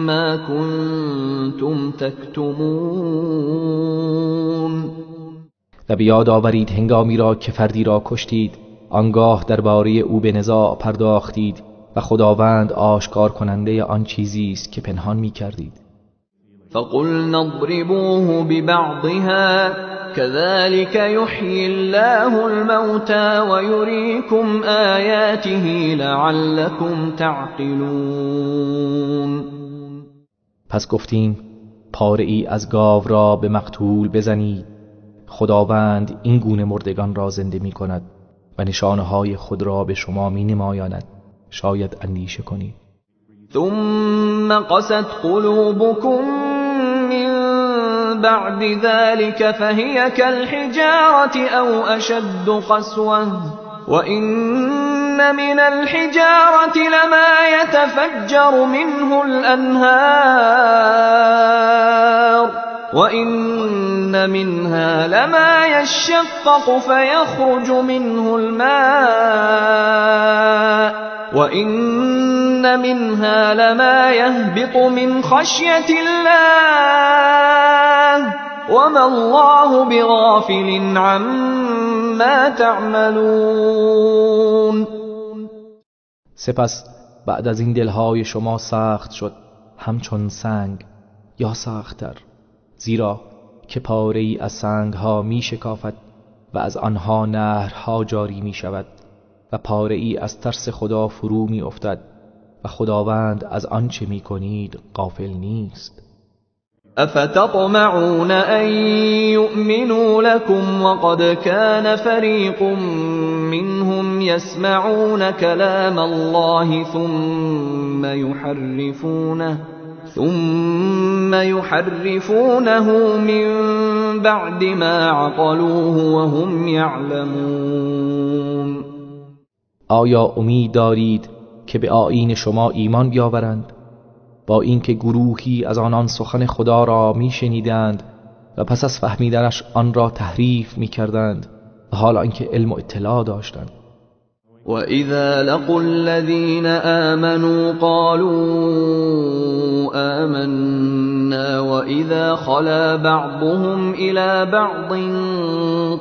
مَا كُنْتُمْ تَكْتُمُونَ. و بیاد آورید هنگامی را که فردی را کشتید، آنگاه درباره او به نزاع پرداختید و خداوند آشکار کننده آن چیزی است که پنهان می‌کردید. فَقُلْنَا اضْرِبُوهُ بِبَعْضِهَا كَذَلِكَ يُحْيِي اللَّهُ الْمَوْتَى وَيُرِيكُمْ آيَاتِهِ لَعَلَّكُمْ تَعْقِلُونَ. پس گفتیم پاره ای از گاو را به مقتول بزنید. خداوند این گونه مردگان را زنده می کند و نشانه های خود را به شما می نمایاند، شاید اندیشه کنید. ثم قست قلوبكم من بعد ذلك فهي كالحجارة أو أشد قسوة وإن من الحجارة لما يتفجر منه الأنهار وإن منها لما يشقق فيخرج منه الماء وإن منها لما يهبط من خشية الله وما الله بغافل عما تعملون. سپس بعد از این دلهای شما سخت شد همچون سنگ یا سخت‌تر، زیرا که پاره‌ای از سنگها می شکافد و از آنها نهرها جاری می شود و پاره‌ای از ترس خدا فرو می افتد و خداوند از آنچه می کنید غافل نیست. أفتطمعون أن يؤمنوا لكم وقد كان فريق منهم يسمعون كلام الله ثم يحرفونه من بعد ما عقلوه وهم يعلمون. آیا امید دارید که به آیین شما ایمان بیاورند با اینکه گروهی از آنان سخن خدا را میشنیدند و پس از فهمیدنش آن را تحریف میکردند و حال آنکه علم و اطلاع داشتند؟ وَإِذَا لَقُوا الَّذِينَ آمَنُوا قَالُوا آمَنَّا وَإِذَا خَلَا بَعْضُهُمْ إِلَى بَعْضٍ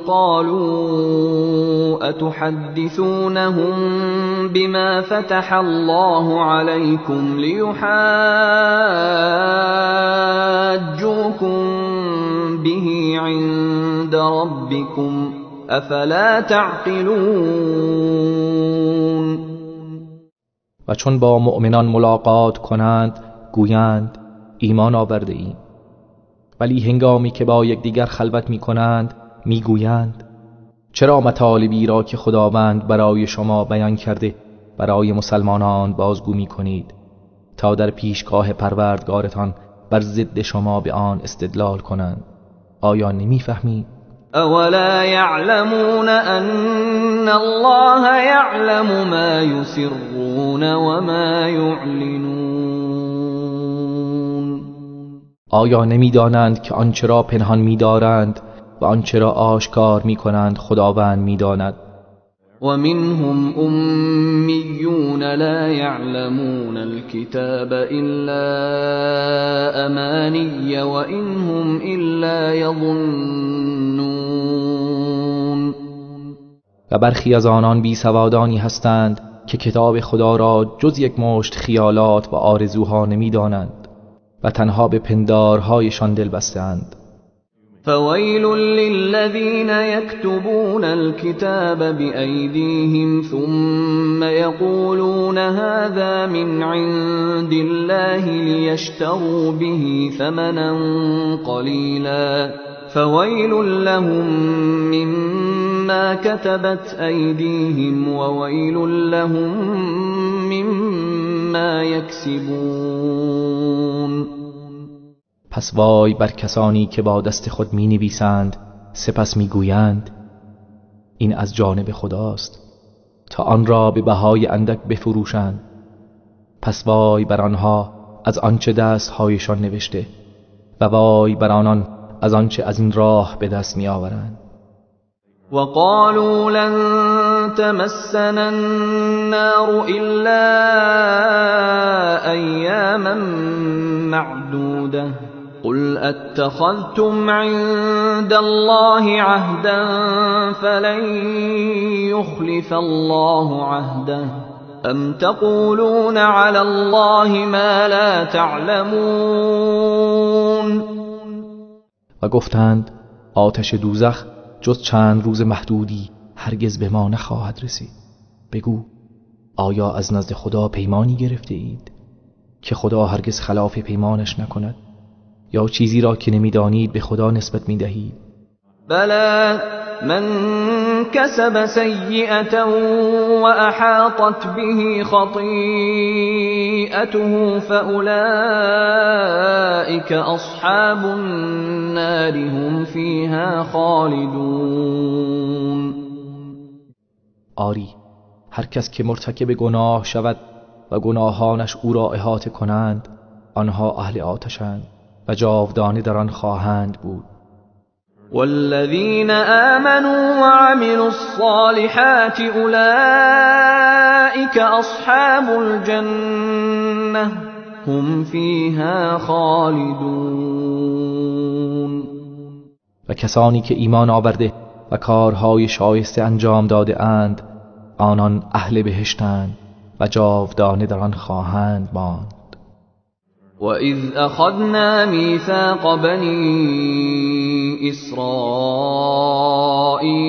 قَالُوا أَتُحَدِّثُونَهُم بِمَا فَتَحَ اللَّهُ عَلَيْكُمْ لِيُحَاجُّوكُم بِهِ عِندَ رَبِّكُمْ افلا تعقلون. و چون با مؤمنان ملاقات کنند گویند ایمان آورده ایم، ولی هنگامی که با یکدیگر خلوت می کنند می گویند چرا مطالبی را که خداوند برای شما بیان کرده برای مسلمانان بازگو می کنید تا در پیشگاه پروردگارتان بر ضد شما به آن استدلال کنند؟ آیا نمی فهمید؟ اولا يعلمون ان الله يعلم ما يسرون وما يعلنون. آیا نمیدانند که آنچه را پنهان می‌دارند و آنچه را آشکار می‌کنند خداوند می‌داند؟ ومنهم أميون لا يعلمون الكتاب إلا أماني وإن هم إلا يظنون. و برخی از آنان بی سوادانی هستند که کتاب خدا را جز یک مشت خیالات و آرزوها نمی‌دانند و تنها به پندارهایشان دل بسته‌اند. فویل للذین یکتبون الكتاب بأیدیهم ثم یقولون هذا من عند الله لیشتروا به ثمنا قلیلا فویل لهم مما كتبت ایدیهم وویل لهم مما یکسبون. پس وای بر کسانی که با دست خود می نویسند سپس می گویند این از جانب خداست تا آن را به بهای اندک بفروشند. پس وای بر آنها از آنچه دستهایشان نوشته و وای بر آنان از آنچه از این راه به دست می آورند. وقالوا لن تمسنا النار إلا أياما معدودة قل أتخذتم عند الله عهدا فلن يخلف الله عهده أم تقولون على الله ما لا تعلمون. و گفتند آتش دوزخ جز چند روز محدودی هرگز به ما نخواهد رسید. بگو آیا از نزد خدا پیمانی گرفته اید که خدا هرگز خلاف پیمانش نکند؟ یا چیزی را که نمیدانید به خدا نسبت میدهید؟ بلی من کسب سیئة وأحاطت به خطیئته فأولئک اصحاب النار هم فیها خالدون. آری هر کس که مرتکب گناه شود و گناهانش او را احاطه کنند آنها اهل آتشند و جاودانه در آن خواهند بود. والذین آمنوا وعملوا الصالحات اولئک اصحاب الجنة هم فیها خالدون. و کسانی که ایمان آورده و کارهای شایسته انجام داده اند آنان اهل بهشتند و جاودانه در آن خواهند ماند. وَإِذْ أَخَذْنَا مِيثَاقَ بَنِي إِسْرَائِيلَ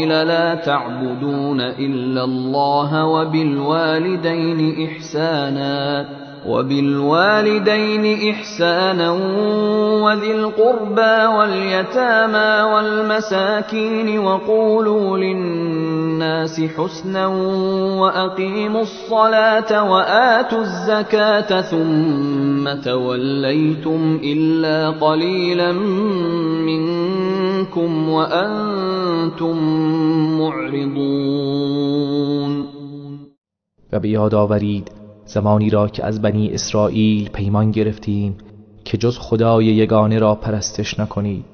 لَا تَعْبُدُونَ إِلَّا اللَّهَ وَبِالْوَالِدَيْنِ إِحْسَانًا وبالوالدين إحسانا وذي القربى واليتامى والمساكين وقولوا للناس حسنا وأقيموا الصلاة وآتوا الزكاة ثم توليتم إلا قليلا منكم وأنتم معرضون. و به یاد آورید زمانی را که از بنی اسرائیل پیمان گرفتیم که جز خدای یگانه را پرستش نکنید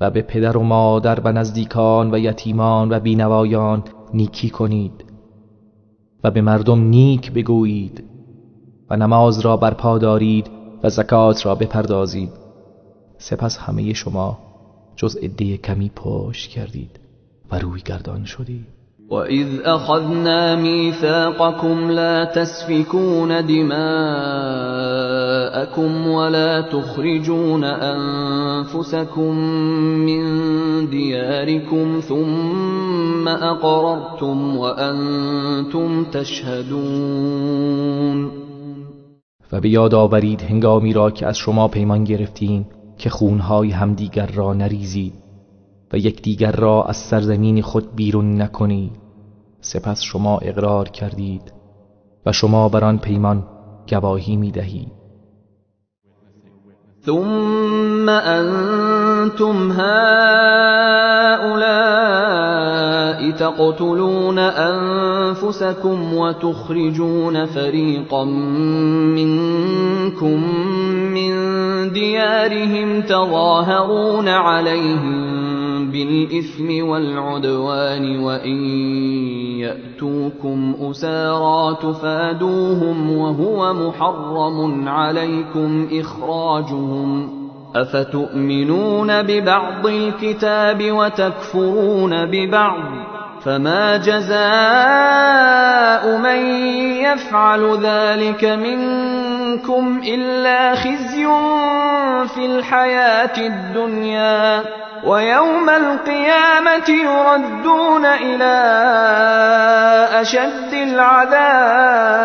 و به پدر و مادر و نزدیکان و یتیمان و بینوایان نیکی کنید و به مردم نیک بگویید و نماز را برپا دارید و زکات را بپردازید. سپس همه شما جز عده کمی پشت کردید و روی گردان شدید. وَإِذْ أَخَذْنَا مِيثَاقَكُمْ لَا تَسْفِكُونَ دِمَاءَكُمْ وَلَا تُخْرِجُونَ أَنفُسَكُمْ مِنْ دِيَارِكُمْ ثُمَّ أَقْرَرْتُمْ وَأَنْتُمْ تَشْهَدُونَ. و به یاد آورید هنگامی را که از شما پیمان گرفتیم که خونهای همدیگر را نریزید و یکدیگر را از سرزمین خود بیرون نکنید. سپس شما اقرار کردید و شما بر آن پیمان گواهی می دهید. ثم انتم هؤلاء تقتلون انفسكم وتخرجون فريقا منكم من ديارهم تظاهرون عليهم بالإثم والعدوان وإن يأتوكم أسارى تفادوهم وهو محرم عليكم إخراجهم أفتؤمنون ببعض الكتاب وتكفرون ببعض فما جزاء من يفعل ذلك منكم إلا خزي في الحياة الدنيا ويوم القيامة يردون إلى أشد العذاب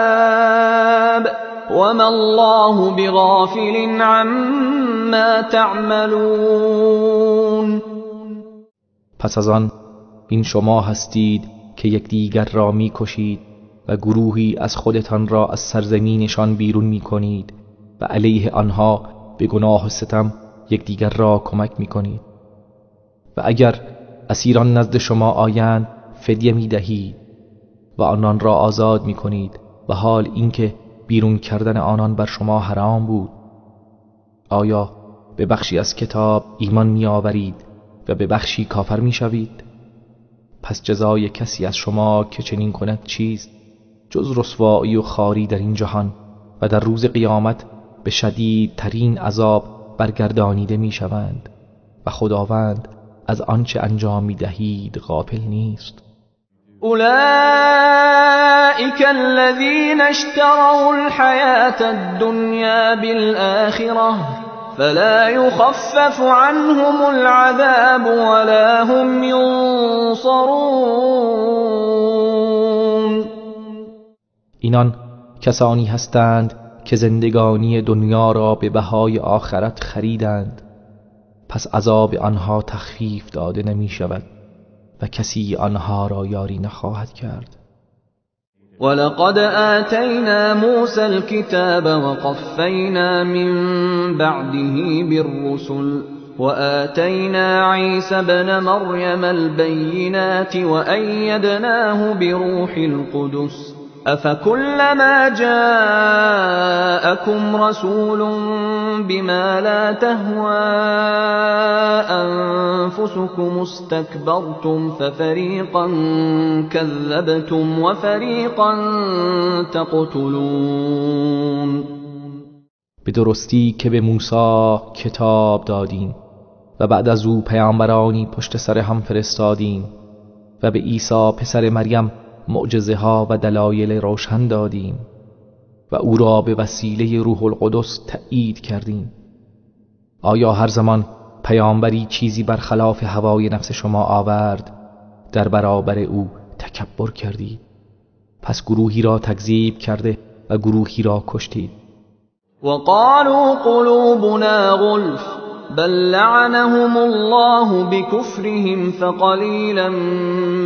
وما الله بغافل عما تعملون. پس از آن این شما هستید که یکدیگر را میکشید و گروهی از خودتان را از سرزمینشان بیرون میکنید و علیه آنها به گناه و ستم یکدیگر را کمک میکنید و اگر اسیران نزد شما آیند فدیه میدهید و آنان را آزاد میکنید و حال اینکه بیرون کردن آنان بر شما حرام بود. آیا به بخشی از کتاب ایمان میآورید و به بخشی کافر میشوید؟ پس جزای کسی از شما که چنین کند چیست جز رسوایی و خواری در این جهان و در روز قیامت به شدیدترین عذاب برگردانیده میشوند و خداوند از آنچه انجام میدهید غافل نیست. اولئک الذین اشتروا الحیاة الدنیا بالآخرة فلا يخفف عنهم العذاب ولا هم ینصرون. اینان کسانی هستند که زندگانی دنیا را به بهای آخرت خریدند، پس عذاب آنها تخفیف داده نمی شود و کسی آنها را یاری نخواهد کرد. ولقد آتینا موسى الكتاب وقفینا من بعده بالرسل وآتینا عیسی ابن مریم البینات وأیدناه بروح القدس أفكلما جاءكم رسول بما لا تهوى أنفسكم استكبرتم ففريقا كذبتم وفريقا تقتلون. به درستی که به موسی کتاب دادیم و بعد از او پیامبرانی پشت سر هم فرستادیم و به عیسی پسر مریم معجزه ها و دلایل روشن دادیم و او را به وسیله روح القدس تأیید کردیم. آیا هر زمان پیامبری چیزی برخلاف هوای نفس شما آورد در برابر او تکبر کردید؟ پس گروهی را تکذیب کرده و گروهی را کشتید. وقالوا قلوبنا غلف بل لعنهم الله بكفرهم فقلیلا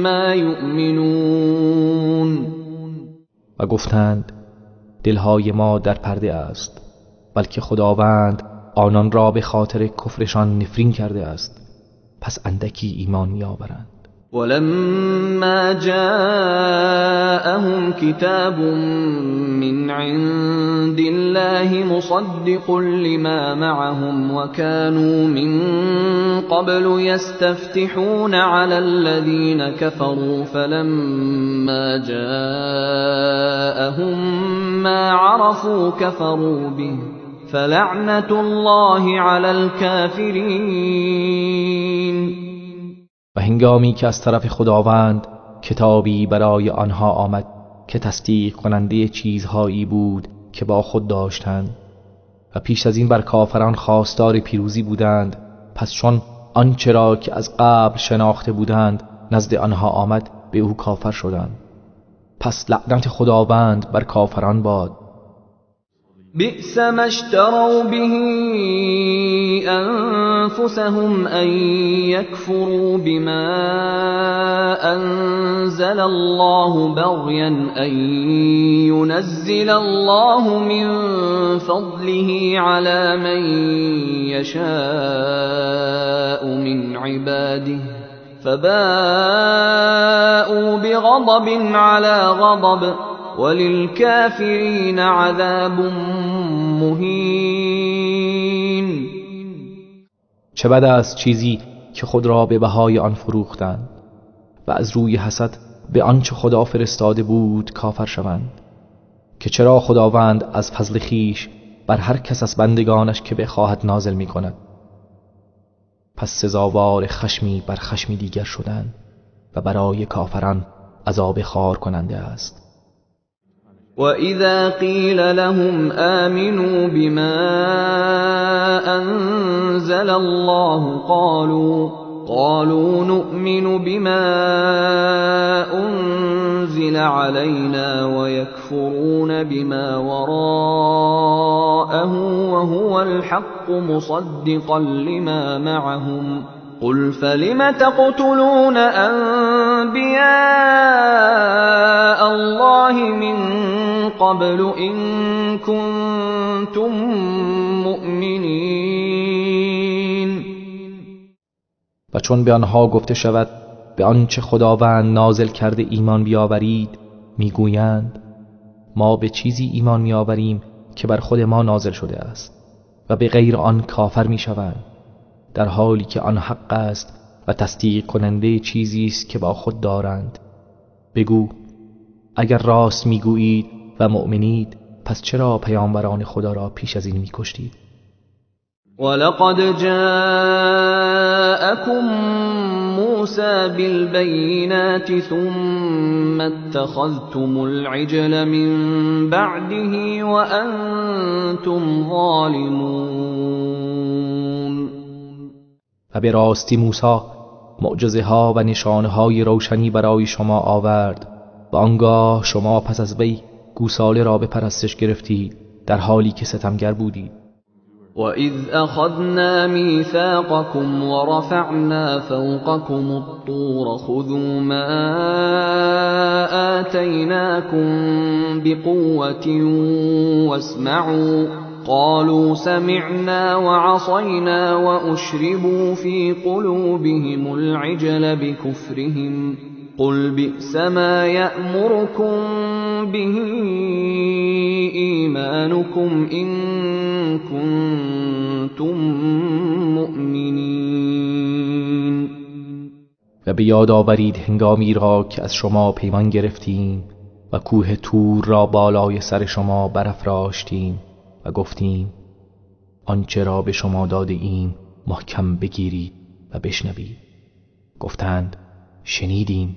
ما یؤمنون. و گفتند دلهای ما در پرده است، بلکه خداوند آنان را به خاطر کفرشان نفرین کرده است، پس اندکی ایمان می‌آورند. ولما جاءهم كتاب من عند الله مصدق لما معهم وكانوا من قبل يستفتحون على الذين كفروا فلما جاءهم ما عرفوا كفروا به فلعنة الله على الكافرين. و هنگامی که از طرف خداوند کتابی برای آنها آمد که تصدیق کننده چیزهایی بود که با خود داشتند و پیش از این بر کافران خواستار پیروزی بودند، پس چون آنچه را که از قبل شناخته بودند نزد آنها آمد به او کافر شدند. پس لعنت خداوند بر کافران باد. بئس ما اشتروا به انفسهم ان يكفروا بما انزل الله بغيا ان ينزل الله من فضله على من يشاء من عباده فباءوا بغضب على غضب وللكافرین عذاب مهین. چه بد است چیزی که خود را به بهای آن فروختند و از روی حسد به آنچه خدا فرستاده بود کافر شوند، که چرا خداوند از فضل خیش بر هر کس از بندگانش که بخواهد نازل می کند. پس سزاوار خشمی بر خشمی دیگر شدند و برای کافران عذاب خوار کننده است. وَإِذَا قِيلَ لَهُمْ آمِنُوا بِمَا أَنزَلَ اللَّهُ قَالُوا نُؤْمِنُ بِمَا أُنزِلَ عَلَيْنَا وَيَكْفُرُونَ بِمَا وَرَاءَهُ وَهُوَ الْحَقُّ مُصَدِّقًا لِمَا مَعَهُمْ قُلْ فَلِمَ تَقْتُلُونَ أَنْبِيَاءَ اللَّهِ مِنْ قَبْلُ إِنْ كُنْتُمْ مُؤْمِنِينَ. و چون به آنها گفته شود به آنچه خداوند نازل کرده ایمان بیاورید، میگویند ما به چیزی ایمان میآوریم که بر خود ما نازل شده است و به غیر آن کافر میشوند، در حالی که آن حق است و تصدیق کننده چیزی است که با خود دارند. بگو اگر راست میگویید و مؤمنید پس چرا پیامبران خدا را پیش از این میکشتید؟ ولقد جاءكم موسى بالبينات ثم اتخذتم العجل من بعده وأنتم ظالمون. و به راستی موسی معجزه ها و نشانه های روشنی برای شما آورد و آنگاه شما پس از وی گوساله را به پرستش گرفتید در حالی که ستمگر بودید. وَإِذْ أَخَذْنَا مِيثَاقَكُمْ وَرَفَعْنَا فَوْقَكُمُ الطُّورَ خُذُوا مَا آتَيْنَاكُمْ بِقُوَّةٍ وَاسْمَعُوا قَالُوا سَمِعْنَا وَعَصَيْنَا وَأُشْرِبُوا فِي قُلُوبِهِمُ الْعِجْلَ بِكُفْرِهِمْ قُلْ بِئْسَ مَا يَأْمُرُكُمْ بِهِ إِيمَانُكُمْ إِن كُنتُم مُّؤْمِنِينَ. و به یاد آورید هنگامی را که از شما پیمان گرفتیم و کوه طور را بالای سر شما برافراشتیم و گفتیم آنچه را به شما داده ایم محکم بگیرید و بشنوید. گفتند شنیدیم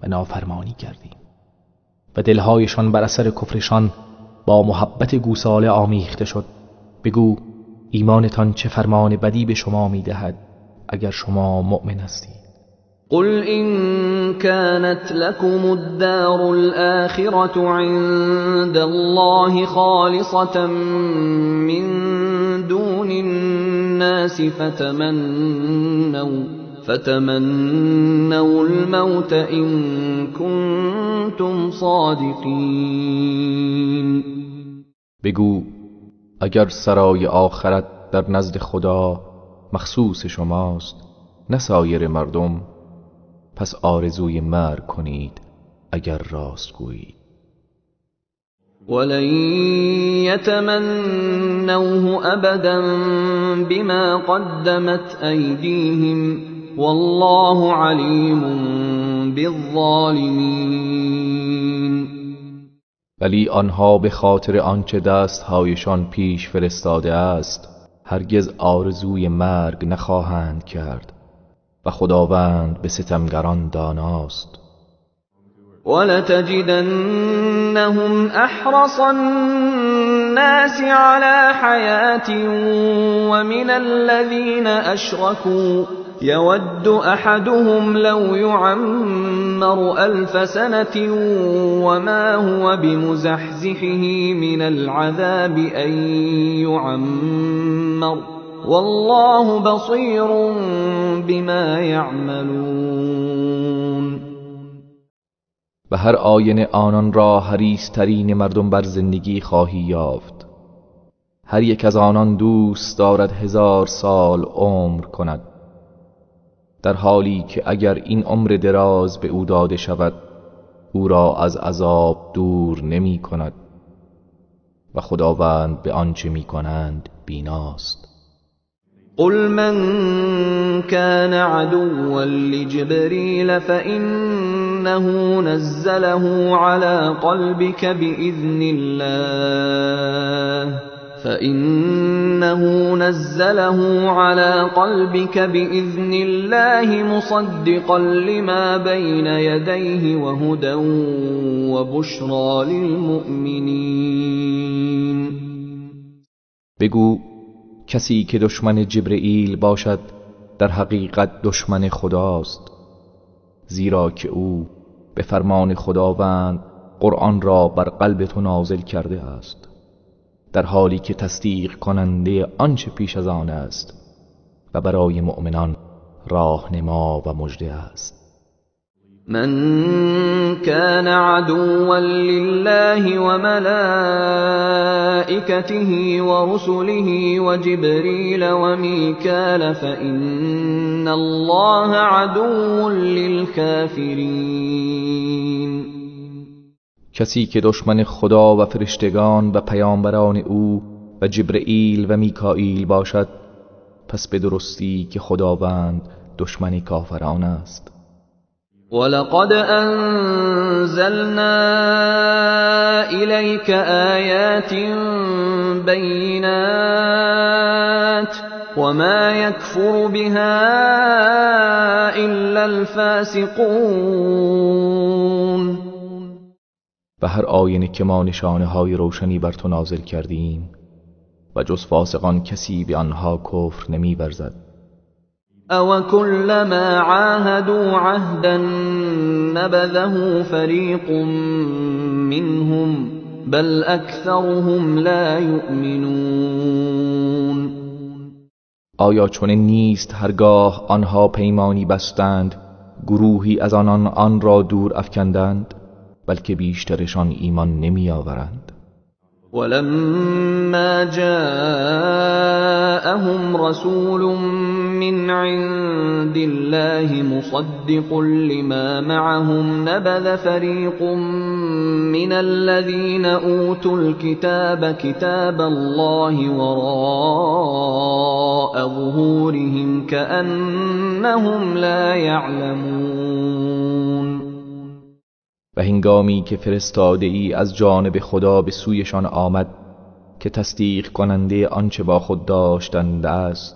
و نافرمانی کردیم و دلهایشان بر اثر کفرشان با محبت گوساله آمیخته شد. بگو ایمانتان چه فرمان بدی به شما میدهد اگر شما مؤمن هستید؟ قل إن كانت لكم الدار الآخرة عند الله خالصة من دون الناس فتمنوا الموت إن كنتم صادقین. بگو اگر سرای آخرت در نزد خدا مخصوص شماست نه سایر مردم، پس آرزوی مرگ کنید اگر راست گویید. ولن يتمنوه أبدا بما قدمت أيديهم والله علیم بالظالمین. ولی آنها به خاطر آنچه دستهایشان پیش فرستاده است هرگز آرزوی مرگ نخواهند کرد و خداوند به ستمگران داناست. ولتجدنهم احرص الناس على حیاة ومن الذین اشركوا يود احدهم لو يعمر 1000 سنة وما هو بمزحزحه من العذاب ان يعمر والله بصیر بما یعملون. و هر آینه آنان را حریص‌ترین مردم بر زندگی خواهی یافت. هر یک از آنان دوست دارد 1000 سال عمر کند، در حالی که اگر این عمر دراز به او داده شود او را از عذاب دور نمی کند و خداوند به آنچه می کنند بیناست. قل من كان عدوا لجبريل فإنه نزله على قلبك بإذن الله فإنه نزله على قلبك بإذن الله مصدقا لما بين يديه وهدى وبشرى للمؤمنين. بگو کسی که دشمن جبرئیل باشد در حقیقت دشمن خداست، زیرا که او به فرمان خداوند قرآن را بر قلب تو نازل کرده است، در حالی که تصدیق کننده آنچه پیش از آن است و برای مؤمنان راهنما و مژده است. من كان عدوا لله وملائكته ورسله وجبريل وميكال فإن الله عدو للكافرين. کسی که دشمن خدا و فرشتگان و پیامبران او و جبرئیل و میکائیل باشد، پس به درستی که خداوند دشمن کافران است. ولقد أنزلنا إليك آيات بينات وما يكفر بها إلا الفاسقون. و هر آینه که ما نشانه های روشنی بر تو نازل کردیم و جز فاسقان کسی به آنها کفر نمی ورزد. او كلما عاهدوا عهدا نبذه فريق منهم بل اكثرهم لا يؤمنون. آیا چنین نیست هرگاه آنها پیمانی بستند گروهی از آنان آن را دور افکندند، بلکه بیشترشان ایمان نمی آورند. ولما جاءهم رسول من عند الله مصدق لما معهم نبذ فريق من الذين أوتوا الكتاب كتاب الله وراء ظهورهم كأنهم لا يعلمون. و هنگامی که فرستاده ای از جانب خدا به سویشان آمد که تصدیق کننده آنچه با خود داشتند است،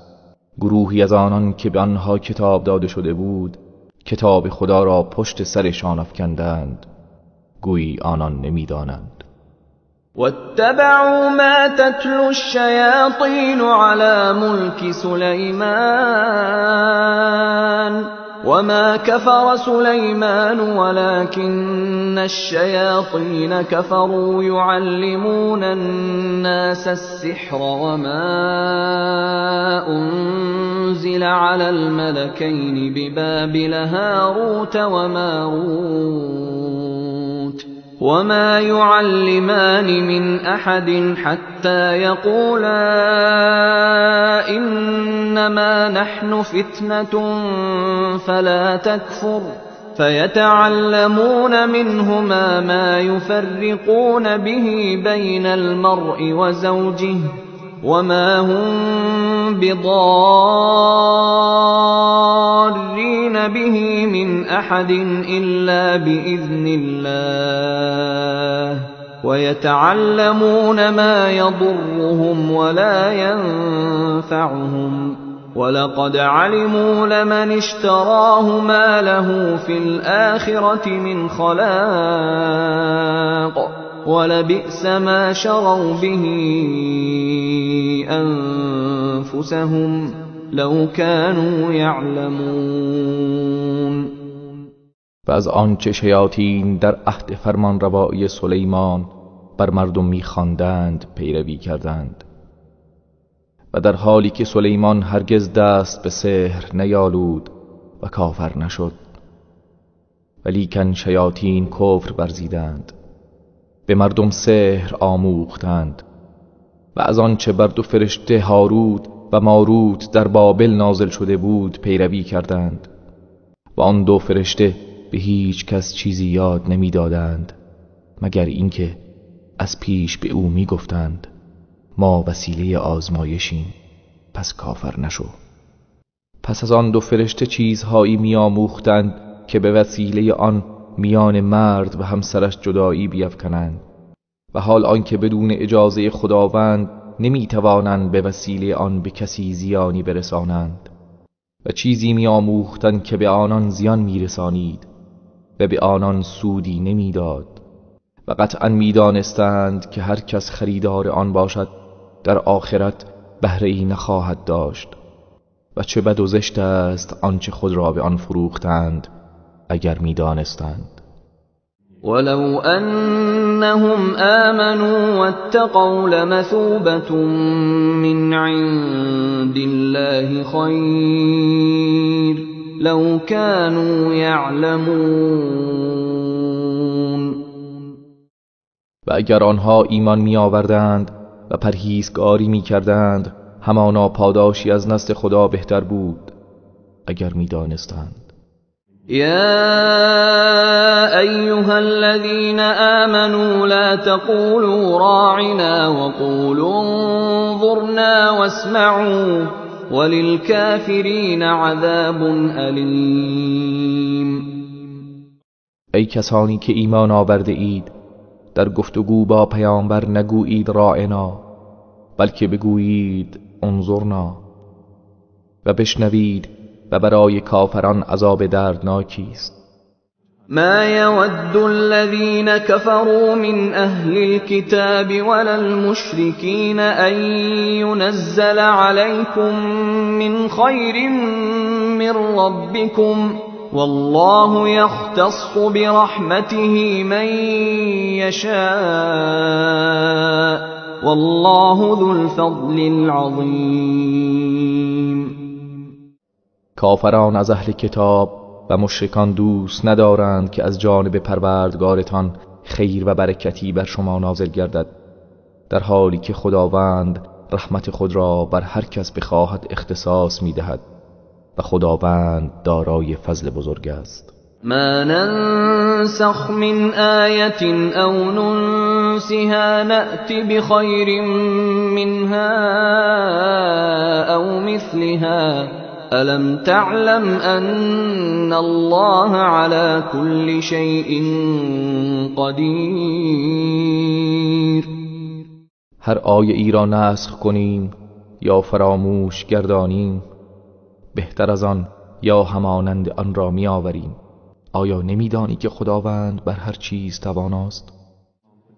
گروهی از آنان که به آنها کتاب داده شده بود کتاب خدا را پشت سرشان افکندند، گویی آنان نمیدانند. واتبعوا ما تتلو الشیاطین علی ملک سلیمان وما كفر سليمان ولكن الشياطين كفروا يعلمون الناس السحر وما أنزل على الملكين ببابل هاروت وماروت وما يعلمان من أحد حتى يقولا إنما نحن فتنة فلا تكفر فيتعلمون منهما ما يفرقون به بين المرء وزوجه وما هم بضارين به من أحد إلا بإذن الله ويتعلمون ما يضرهم ولا ينفعهم ولقد علموا لمن اشتراه ما له في الآخرة من خلاق ولبئس ما شروا به أنفسهم لو كانوا يعلمون. و از آنچه شیاطین در عهد فرمانروایی سلیمان بر مردم می‌خواندند پیروی کردند و در حالی که سلیمان هرگز دست به سحر نیالود و کافر نشد، ولیکن شیاطین کفر ورزیدند، به مردم سحر آموختند و از آنچه بر دو فرشته هاروت و ماروت در بابل نازل شده بود پیروی کردند و آن دو فرشته به هیچ کس چیزی یاد نمیدادند مگر اینکه از پیش به او میگفتند ما وسیله آزمایشیم، پس کافر نشو. پس از آن دو فرشته چیزهایی میآموختند که به وسیله آن میان مرد و همسرش جدایی بیفکنند و حال آنکه بدون اجازه خداوند نمیتوانند به وسیله آن به کسی زیانی برسانند و چیزی میآموختند که به آنان زیان میرسانید و به آنان سودی نمیداد و قطعا میدانستند که هر کس خریدار آن باشد در آخرت بهره‌ای نخواهد داشت و چه بد و زشت است آنچه خود را به آن فروختند اگر میدانستند. ولو أنهم آمنوا واتقوا لمثوبة من عند الله خير لو كانوا يعلمون. و اگر آنها ایمان می آوردند و پرهیزکاری می کردند همانا پاداشی از نزد خدا بهتر بود اگر می دانستند. يا أيها الذين آمنوا لا تقولوا راعنا وقولوا انظرنا واسمعوا وللكافرين عذاب أليم. ای کسانی که ایمان آورده اید، در گفتگو با پیامبر نگویید راعنا، بلکه بگویید انظرنا و بشنوید و برای کافران عذاب دردناکی است. ما يود الذين كفروا من أهل الكتاب ولا المشركين أن ينزل عليكم من خير من ربكم والله يختص برحمته من يشاء والله ذو الفضل العظيم. کافران از اهل کتاب و مشرکان دوست ندارند که از جانب پروردگارتان خیر و برکتی بر شما نازل گردد، در حالی که خداوند رحمت خود را بر هر کس بخواهد اختصاص می‌دهد و خداوند دارای فضل بزرگ است. ما ننسخ من آیة او ننسها نأت بخیر منها او مثلها ألم تعلم أن الله على كل شيء قدیر. هر آیه ای را نسخ کنیم یا فراموش گردانیم بهتر از آن یا همانند آن را می آوریم. آیا نمیدانی که خداوند بر هر چیز تواناست؟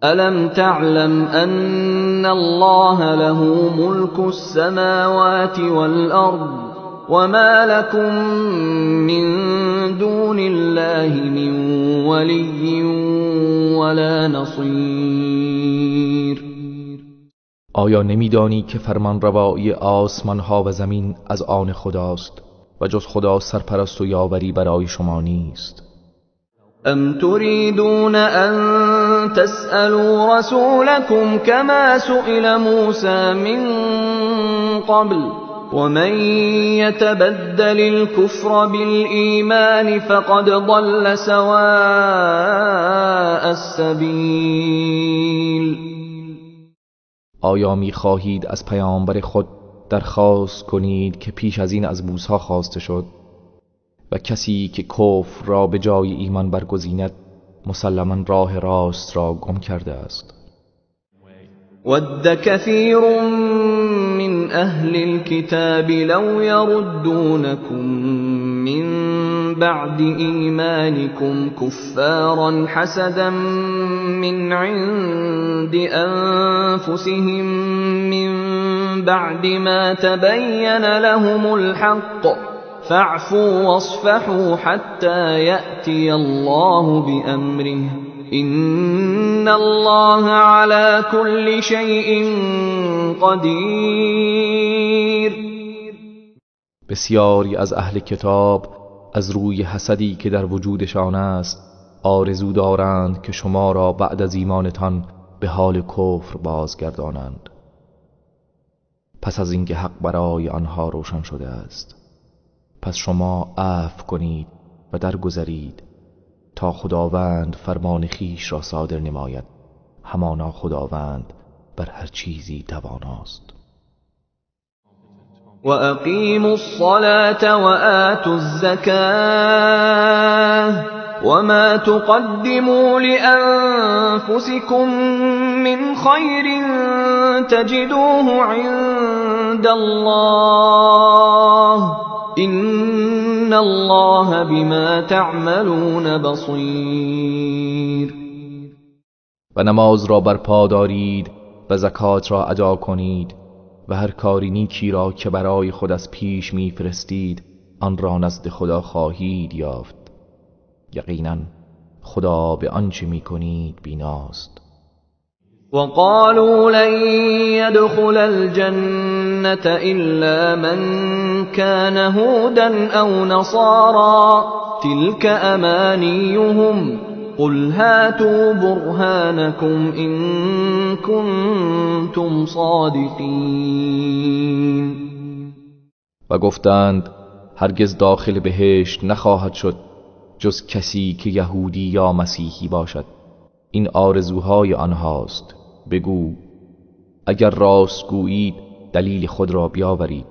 ألم تعلم أن الله له ملك السماوات والأرض وما لكم من دون الله من ولي ولا نصير. آیا نمیدانی که فرمانروایی آسمان ها و زمین از آن خداست و جز خدا سرپرست و یاوری برای شما نیست؟ ام تريدون ان تسألوا رسولكم كما سئل موسى من قبل ومن يتبدل الكفر بالإيمان فقد ضل سواء السبيل. آیا می خواهید از پیامبر خود درخواست کنید که پیش از این از موسی خواسته شد؟ و کسی که کفر را به جای ایمان برگزیند مسلما راه راست را گم کرده است. ود كثير من أهل الكتاب لو يردونكم من بعد إيمانكم كفارا حسدا من عند أنفسهم من بعد ما تبين لهم الحق فاعفوا واصفحوا حتى يأتي الله بأمره إن الله على كل شيء قدیر. بسیاری از اهل کتاب از روی حسدی که در وجودشان است آرزو دارند که شما را بعد از ایمانتان به حال کفر بازگردانند، پس از اینکه حق برای آنها روشن شده است. پس شما عفو کنید و درگذرید تا خداوند فرمان خویش را صادر نماید. همانا خداوند بر هر چیزی تواناست. و اقیموا الصلاة و آتوا الزکاة وما تقدموا لأنفسكم من خیر تجدوه عند الله إن الله بما تعملون بصیر. و نماز را برپا دارید و زکات را ادا کنید و هر کاری نیکی را که برای خود از پیش میفرستید آن را نزد خدا خواهید یافت. یقینا خدا به آنچه میکنید بیناست. وقالوا لن يدخل الجنة إلا من كان هودا أو نصارى تلك أمانيهم قل هاتوا برهانكم إن كنتم صادقين. و گفتند هرگز داخل بهشت نخواهد شد جز کسی که یهودی یا مسیحی باشد. این آرزوهای آنهاست. بگو اگر راست گویید دلیل خود را بیاورید.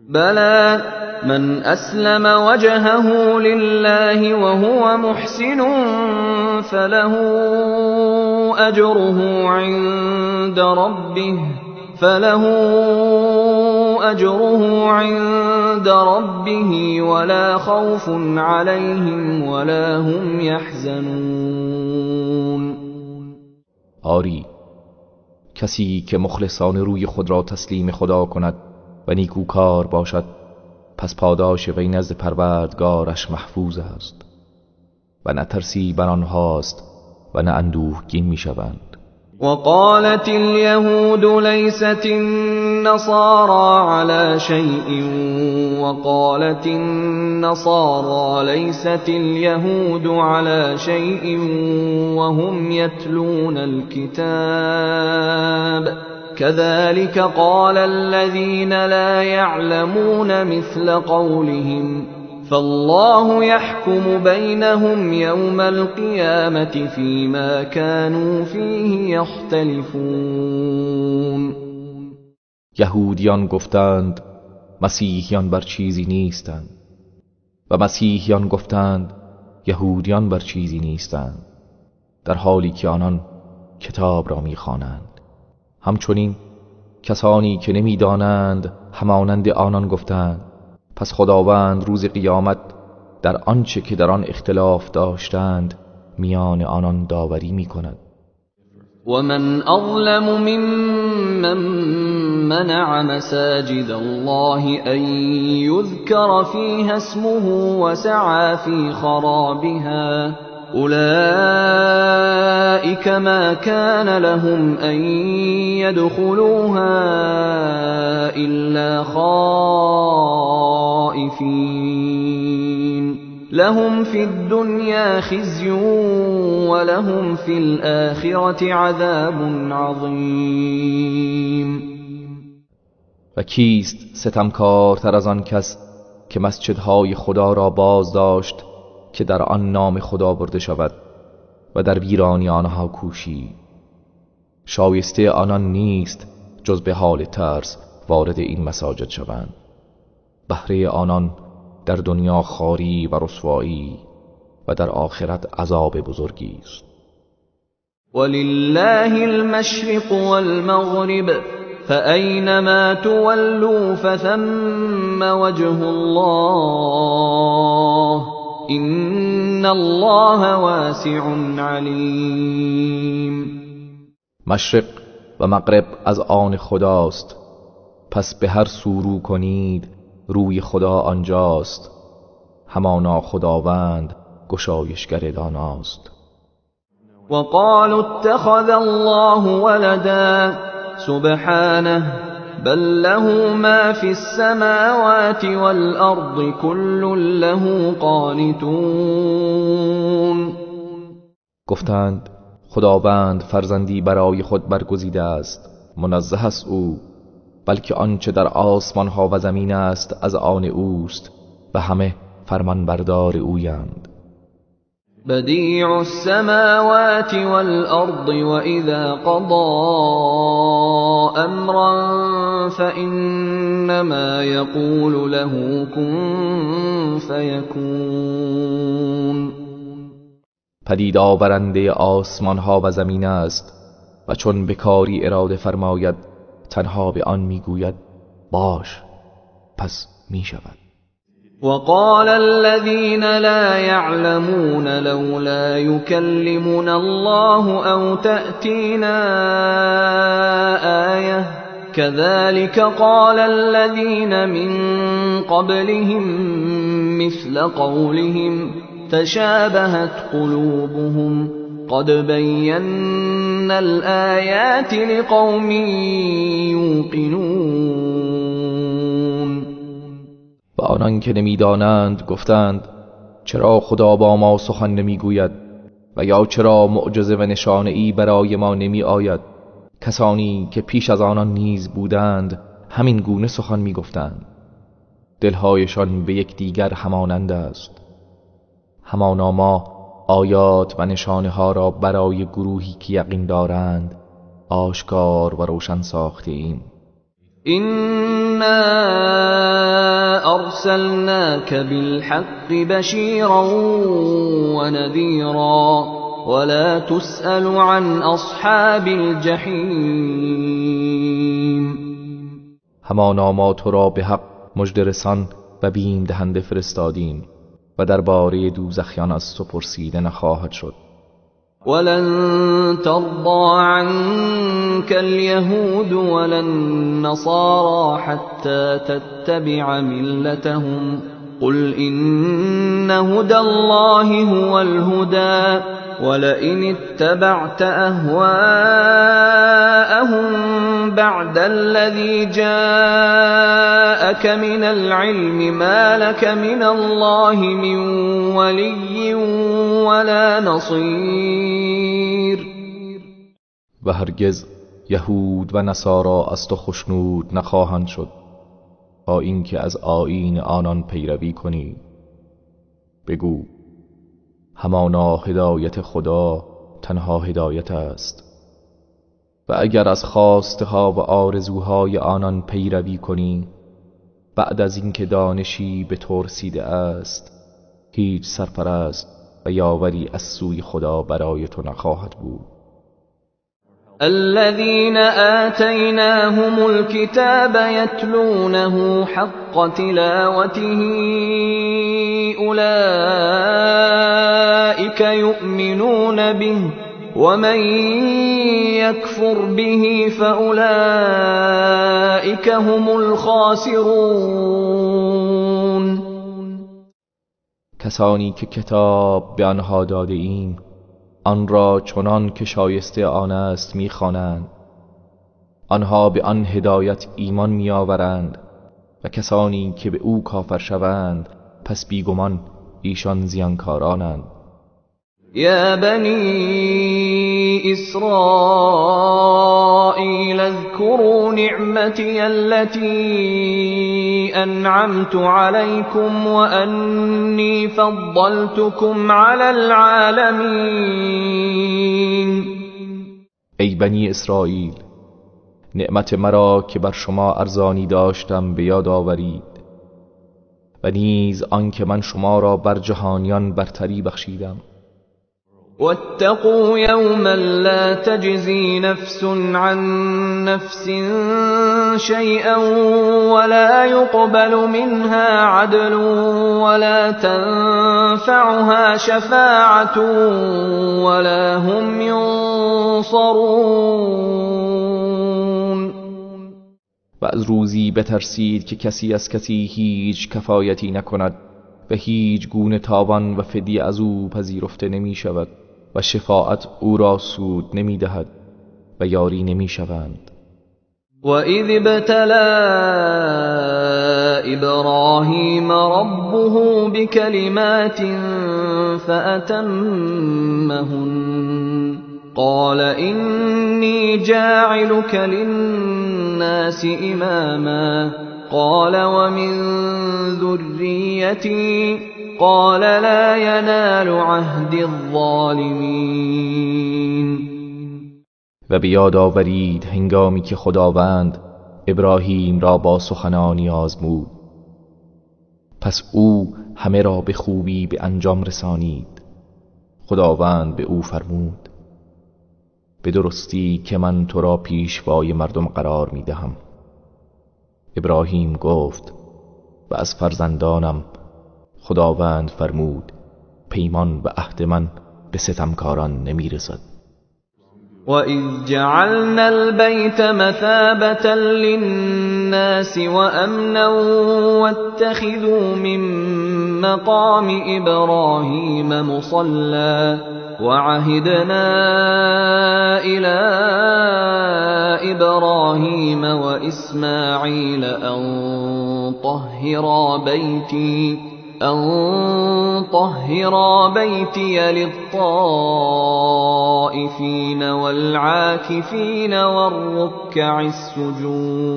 بلى من اسلم وجهه لله وهو محسن فله اجره عند ربه ولا خوف عليهم ولا هم يحزنون. آری کسی که مخلصانه روی خود را تسلیم خدا کند و نیکوکار باشد پس پاداش وی نزد پروردگارش محفوظ است و نه ترسی بر آنهاست و نه اندوهگین میشوند. وقالت اليهود ليست النصارى على شيء وقالت النصارى ليست اليهود على شيء وهم يتلون الكتاب كذلك قال الذين لا يعلمون مثل قولهم فالله يحكم بينهم يوم القيامة فيما كانوا فيه يختلفون. یهودیان گفتند مسیحیان بر چیزی نیستند و مسیحیان گفتند یهودیان بر چیزی نیستند، در حالی که آنان کتاب را می‌خوانند. همچنین کسانی که نمی‌دانند همانند آنان گفتند پس خداوند روز قیامت در آنچه که در آن اختلاف داشتند میان آنان داوری می‌کند. ومن أظلم ممن منع مساجد الله أن يذكر فيها اسمه وسعى في خرابها أولئك ما كان لهم أن يدخلوها إلا خائفين لهم في الدنيا خزي ولهم في الآخرة عذاب عظیم. و کیست ستمکارتر از آن کس که مسجدهای خدا را باز داشت که در آن نام خدا برده شود و در ویرانی آنها کوشید؟ شایسته آنان نیست جز به حال ترس وارد این مساجد شوند. بهره آنان در دنیا خواری و رسوایی و در آخرت عذاب بزرگی است. ولله المشرق والمغرب فأینما تولوا فثم وجه الله إن الله واسع علیم. مشرق و مغرب از آن خداست، پس به هر سو رو کنید روی خدا آنجاست. همانا خداوند گشایشگر داناست. وقالوا اتخذ الله ولدا سبحانه بل له ما في السماوات والأرض كل له قانتون. گفتند خداوند فرزندی برای خود برگزیده است، منزه است او، بلکه آنچه در آسمان ها و زمین است از آن اوست و همه فرمانبردار اویند. بدیع السماوات والأرض وإذا قضى أمرا فإنما يقول له كن فيكون. پدید آورنده آسمان ها و زمین است و چون به کاری اراده فرماید تنها به آن میگوید باش، پس می شود. وقال الذين لا يعلمون لولا يكلمنا الله أو تأتينا آية كذلك قال الذين من قبلهم مثل قولهم تشابهت قلوبهم قد بينا الآيات لقوم يوقنون. و آنان که نمیدانند گفتند چرا خدا با ما سخن نمیگوید و یا چرا معجزه و نشانه ای برای ما نمی آید؟ کسانی که پیش از آنان نیز بودند همین گونه سخن میگفتند. دلهایشان به یکدیگر همانند است. همانا ما آیات و نشانه ها را برای گروهی که یقین دارند آشکار و روشن ساخته ایم. إنا أرسلناك بالحق بشيرا ونذيرا ولا تسأل عن أصحاب الجحيم. همانا ما تو را به حق مژده رسان و بیم دهنده فرستادیم و درباره دوزخیان از تو پرسیده نخواهد شد. ولن ترضى عنك اليهود ولا النصارى حتى تتبع ملتهم قل إن هدى الله هو الهدى ولئن اتبعت أهواءهم بعد الذي جاءك من العلم ما لك من الله من ولي ولا نصير. و هرگز یهود و نصارا از تو خشنود نخواهند شد تا اینکه از آیین آنان پیروی کنی. بگو همانا هدایت خدا تنها هدایت است و اگر از خواسته ها و آرزوهای آنان پیروی کنی بعد از اینکه دانشی به تو رسیده است هیچ سرپرست و یاوری از سوی خدا برای تو نخواهد بود. الذين آتيناهم الكتاب يتلونه حق تلاوته أولئك يؤمنون به ومن يكفر به فأولئك هم الخاسرون. کسانی که کتاب به آنها داده ایم آن را چنان که شایسته آن است میخوانند، آنها به آن هدایت ایمان میآورند و کسانی که به او کافر شوند پس بیگمان ایشان زیانکارانند. یا بنی اسرائیل اذكروا نعمتی التي انعمت عليكم وانی فضلتكم على العالمین. ای بنی اسرائیل، نعمت مرا که بر شما ارزانی داشتم به یاد آورید و نیز آنکه من شما را بر جهانیان برتری بخشیدم. واتقوا یوما لا تجزی نفس عن نفس شیئا ولا يقبل منها عدل ولا تنفعها شفاعة ولا هم ینصرون. و از روزی بترسید که کسی از کسی هیچ کفایتی نکند و هیچ گونه تاوان و فدیه از او پذیرفته نمی شود و شفاعت او را سود نمی دهد و یاری نمی شوند. وَإِذِ ابْتَلَى إِبْرَاهِيمَ رَبُّهُ بِكَلِمَاتٍ فَأَتَمَّهُنَّ قَالَ إِنِّي جَاعِلُكَ لِلنَّاسِ إِمَامًا قَالَ وَمِنْ ذُرِّيَّتِي قَالَ لَا يَنَالُ عَهْدِ الظَّالِمِينَ. و به یاد آورید هنگامی که خداوند ابراهیم را با سخنانی آزمود، پس او همه را به خوبی به انجام رسانید. خداوند به او فرمود: به درستی که من تو را پیشوای مردم قرار می دهم. ابراهیم گفت: و از فرزندانم. خداوند فرمود: پیمان و عهد من به ستمکاران نمی رسد. وَإِذْ جَعَلْنَا الْبَيْتَ مَثَابَةً لِلنَّاسِ وَأَمْنًا وَاتَّخِذُوا مِنْ مَقَامِ إِبْرَاهِيمَ مُصَلًّى وَعَهِدْنَا إِلَى إِبْرَاهِيمَ وَإِسْمَاعِيلَ أَن طَهِّرَا بَيْتِيَ لِلطَّائِفِينَ وَالْعَاكِفِينَ وَالرُّكَّعِ السُّجُودِ.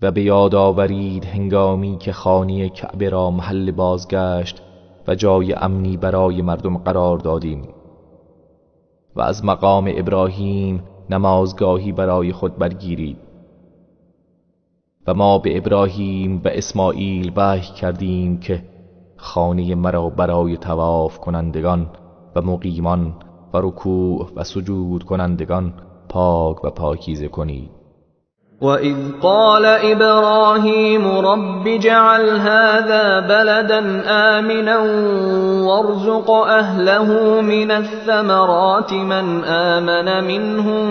و به یاد آورید هنگامی که خانه کعبه را محل بازگشت و جای امنی برای مردم قرار دادیم و از مقام ابراهیم نمازگاهی برای خود برگیرید و ما به ابراهیم و اسماعیل وحی کردیم که خانه مرا برای طواف کنندگان و مقیمان و رکوع و سجود کنندگان پاک و پاکیزه کنید. وَإِذْ قَالَ إِبْرَاهِيمُ رَبِّ اجْعَلْ هَذَا بَلَدًا آمِنًا وَارْزُقْ أَهْلَهُ مِنَ الثَّمَرَاتِ مَنْ آمَنَ مِنْهُمْ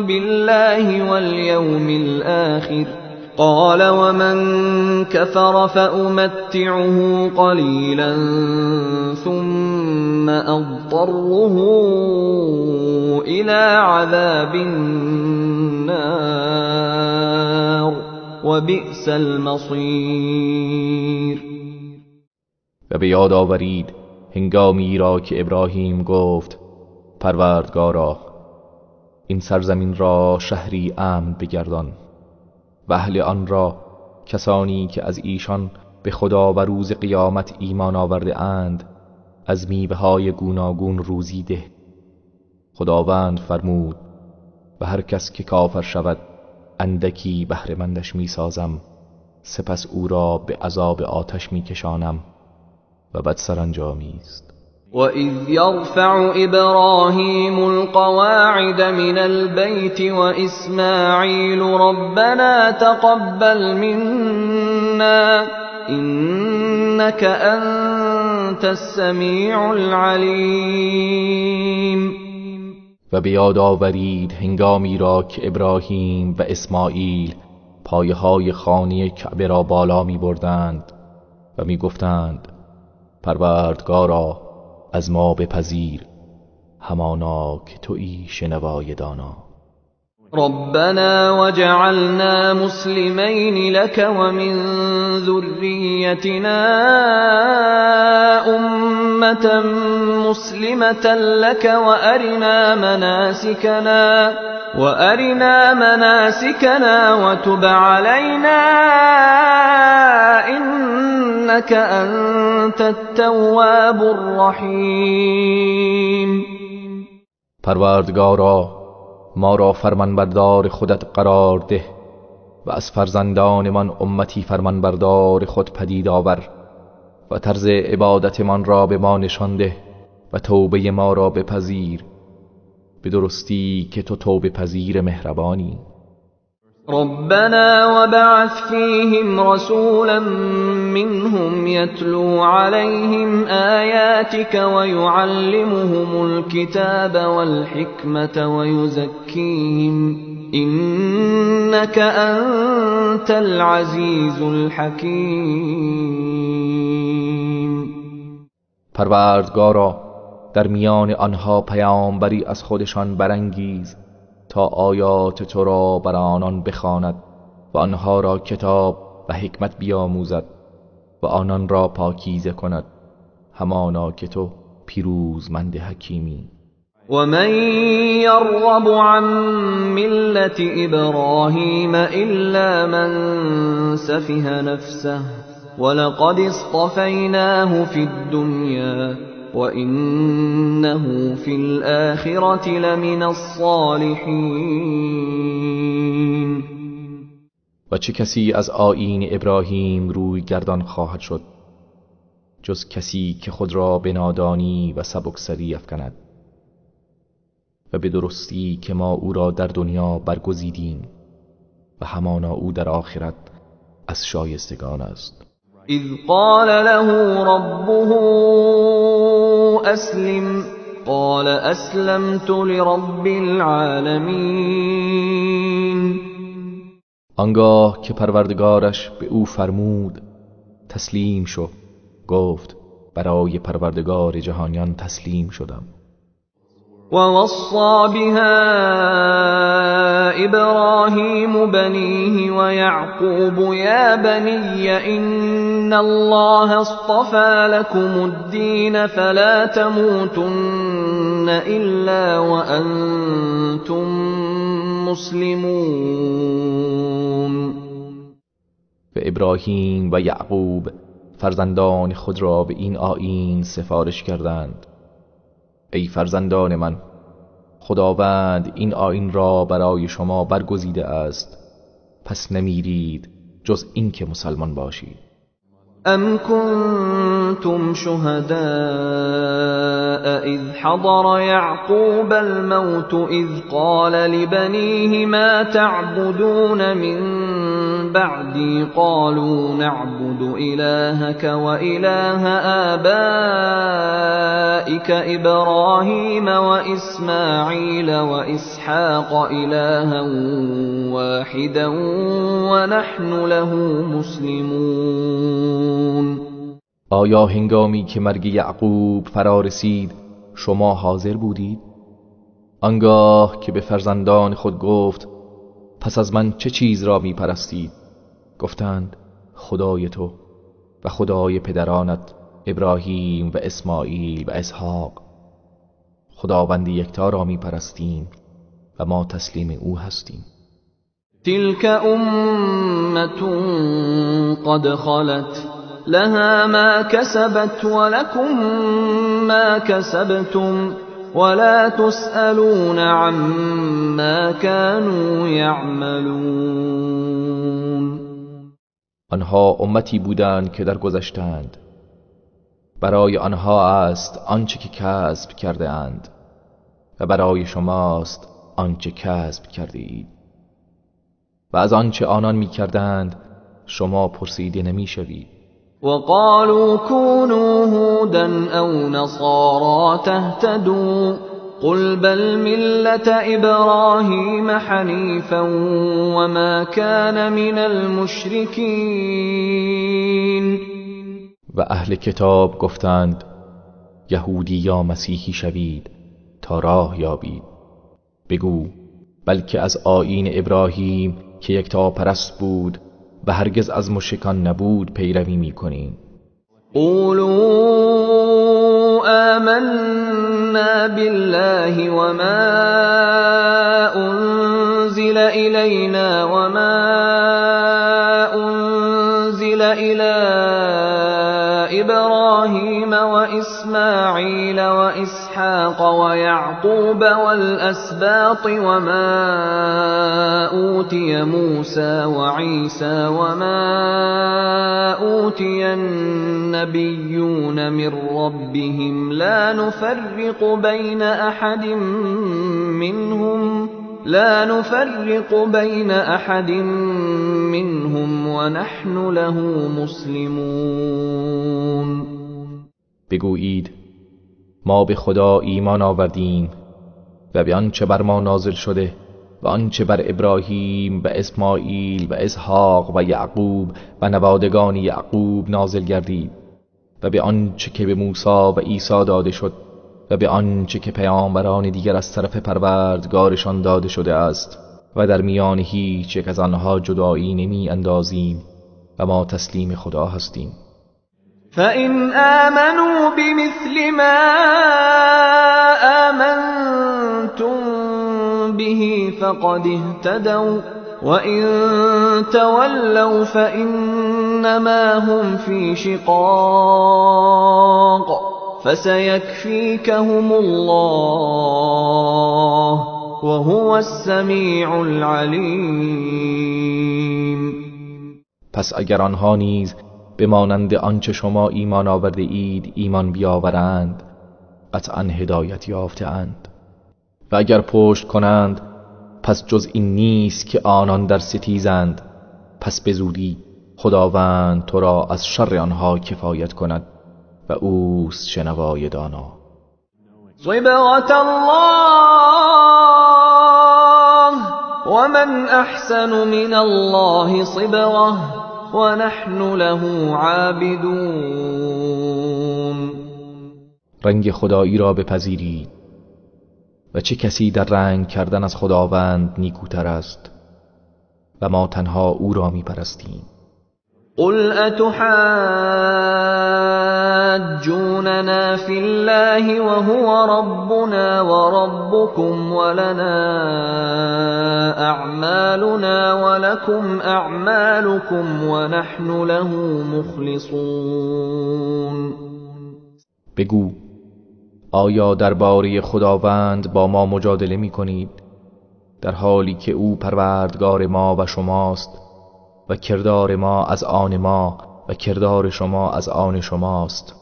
بِاللَّهِ وَالْيَوْمِ الْآخِرِ قَالَ وَمَنْ كَفَرَ فَأُمَتِّعُهُ قَلِيلًا ثُمَّ أَضْطَرُّهُ إِلَى عَذَابِ النَّارِ وَبِئْسَ الْمَصِيرُ. و به یاد آورید هنگامی را که ابراهیم گفت: پروردگارا، این سرزمین را شهری امن بگردان و اهل آن را کسانی که از ایشان به خدا و روز قیامت ایمان آورده اند از میوه‌های گوناگون روزی ده. خداوند فرمود: و هر کس که کافر شود اندکی بهره‌مندش میسازم، سپس او را به عذاب آتش میکشانم و بد سرانجامی است. وَإِذْ يَرْفَعُ إِبْرَاهِيمُ الْقَوَاعِدَ مِنَ الْبَيْتِ وَإِسْمَاعِيلُ رَبَّنَا تَقَبَّلْ مِنَّا إِنَّكَ أَنْتَ أنت السمیع العلیم. و به یاد آورید هنگامی را که ابراهیم و اسماعیل پایه های خانه کعبه را بالا می بردند و می گفتند پروردگارا از ما بپذیر، همانا که تویی شنوای دانا. ربنا وجعلنا مسلمین لك ومن ذریتنا امة مسلمة لك وأرنا مناسكنا وتب علينا إنك أنت التواب الرحیم. پروردگارا ما را فرمانبردار خودت قرار ده و از فرزندانمان امتی فرمانبردار خود پدید آور و طرز عبادتمان را به ما نشان ده و توبه ما را بپذیر، به درستی که تو توبه پذیر مهربانی. ربنا وابعث فيهم رسولا منهم يتلو عليهم آياتك ويعلمهم الكتاب والحكمة ويزكيهم إنك أنت العزيز الحكيم. پروردگارا در میان آنها پیامبری از خودشان برانگیز تا آیات تو را بر آنان بخواند و آنها را کتاب و حکمت بیاموزد و آنان را پاکیزه کند، همانا که تو پیروزمند حکیمی. و من یرغب عن ملت ابراهیم الا من سفه نفسه ولقد اصطفیناه فی الدنیا وَإِنَّهُ فِي الْآخِرَةِ لَمِنَ الصَّالِحِينَ. و چه کسی از آیین ابراهیم روی گردان خواهد شد جز کسی که خود را به نادانی و سبکسری افکند؟ و به درستی که ما او را در دنیا برگزیدیم و همانا او در آخرت از شایستگان است. اذ قال له ربه اسلم قال اسلمت لرب العالمین. آنگاه که پروردگارش به او فرمود تسلیم شو، گفت برای پروردگار جهانیان تسلیم شدم. ووصى بها إبراهيم بنيه ويعقوب يا بني إن الله اصطفى لكم الدين فلا تموتن إلا وأنتم مسلمون. و ابراهیم و یعقوب فرزندان خود را به این آیین سفارش کردند: ای فرزندان من، خداوند این آیین را برای شما برگزیده است، پس نمیرید جز این که مسلمان باشید. ام کنتم شهداء اذ حضر یعقوب الموت اذ قال لبنیه ما تعبدون من بعدی قالوا نعبد إلهك وإله آبائك إبراهيم وإسماعيل وإسحاق إلها واحدا ونحن له مسلمون. آیا هنگامی که مرگ یعقوب فرا رسید شما حاضر بودید؟ آنگاه که به فرزندان خود گفت پس از من چه چیز را می پرستید؟ گفتند خدای تو و خدای پدرانت ابراهیم و اسماعیل و اسحاق، خداوند یکتا را می پرستیم و ما تسلیم او هستیم. تلك امة قد خلت لها ما كسبت ولكم ما كسبتم ولا تسألون عما كانوا يعملون. آنها امتی بودند که درگذشتند، برای آنها است آنچه که کسب کرده اند و برای شماست آنچه کسب کرده اید، و از آنچه آنان می کردند شما پرسیده نمی شوید. وقالوا كونوا هودا أو نصارى تهتدوا قل بل ملة إبراهيم حنيفا وما كان من المشركين. و اهل کتاب گفتند یهودی یا مسیحی شوید تا راه یابید. بگو بلکه از آیین ابراهیم که یکتاپرست بود و هرگز از مشرکان نبود پیروی می‌کنیم. قولوا آمنا بالله وما أنزل إلينا وما أنزل إلى إبراهيم وإسماعيل وإسحاق ويعقوب والأسباط وما أوتي موسى وعيسى وما أوتي النبيون من ربهم لا نفرق بين أحد منهم ونحن له مسلمون. بگویید ما به خدا ایمان آوردیم و به آنچه بر ما نازل شده و آنچه بر ابراهیم و اسماعیل و اسحاق و یعقوب و نوادگان یعقوب نازل گردید و به آنچه که به موسی و عیسی داده شد و به آنچه که پیامبران دیگر از طرف پروردگارشان داده شده است و در میان هیچ یک از آنها جدایی نمی اندازیم و ما تسلیم خدا هستیم. فإن آمنوا بمثل ما آمنتم به فقد اهتدوا وإن تولوا فإنما هم في شقاق فسيكفيكهم الله وهو السمیع العلیم. پس اگر آنها نیز به مانند آنچه شما ایمان آورده اید ایمان بیاورند قطعا هدایت یافته اند، و اگر پشت کنند پس جز این نیست که آنان در ستیزند. پس به زودی خداوند تو را از شر آنها کفایت کند و اوست شنوای دانا. صبغة الله ومن احسن من الله صبغة ونحن له عابدون. رنگ خدایی را بپذیرید و چه کسی در رنگ کردن از خداوند نیکوتر است و ما تنها او را میپرستیم. قل اتحاجوننا فی الله وهو ربنا وربكم ولنا اعمالنا ولكم اعمالكم ونحن له مخلصون. بگو آیا درباره خداوند با ما مجادله می کنید در حالی که او پروردگار ما و شماست و کردار ما از آن ما و کردار شما از آن شماست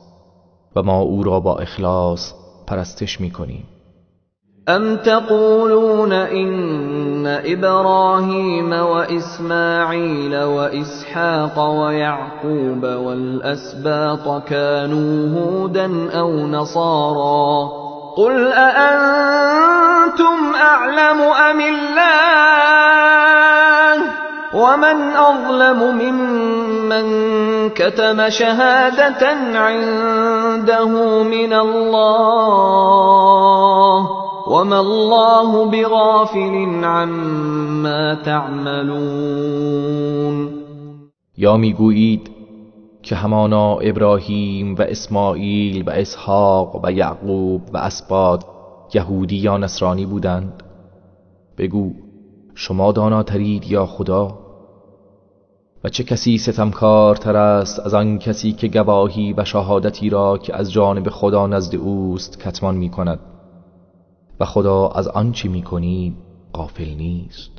و ما او را با اخلاص پرستش می کنیم. ام تقولون ان ابراهیم و اسماعیل و اسحاق و یعقوب والاسباط كانوا هودا او نصارا قل اانتم اعلم ام الله ومن اظلم ممن كتم شهادة عنده من الله وما الله بغافل عما تعملون. یا میگویید که همانا ابراهیم و اسماعیل و اسحاق و یعقوب و اسباط یهودی یا نصرانی بودند؟ بگو شما داناترید یا خدا؟ و چه کسی ستمکارتر است از آن کسی که گواهی و شهادتی را که از جانب خدا نزد اوست کتمان می کند و خدا از آنچه می کنید غافل نیست.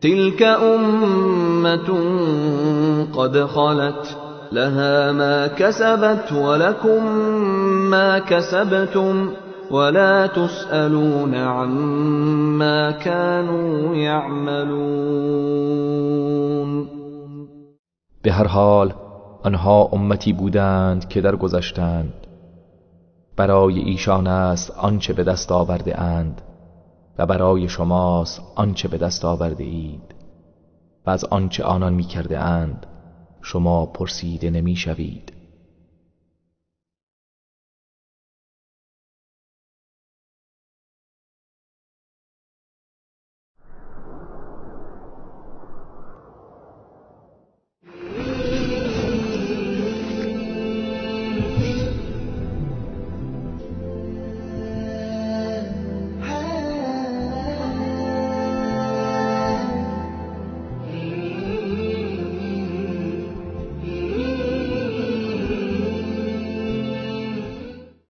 تلك امة قد خلت لها ما كسبت ولكم ما كسبتم ولا تسألون عما كانوا يعملون. به هر حال آنها امتی بودند که درگذشتند، برای ایشان است آنچه به دست آورده اند و برای شماست آنچه به دست آورده اید و از آنچه آنان میکرده اند شما پرسیده نمیشوید.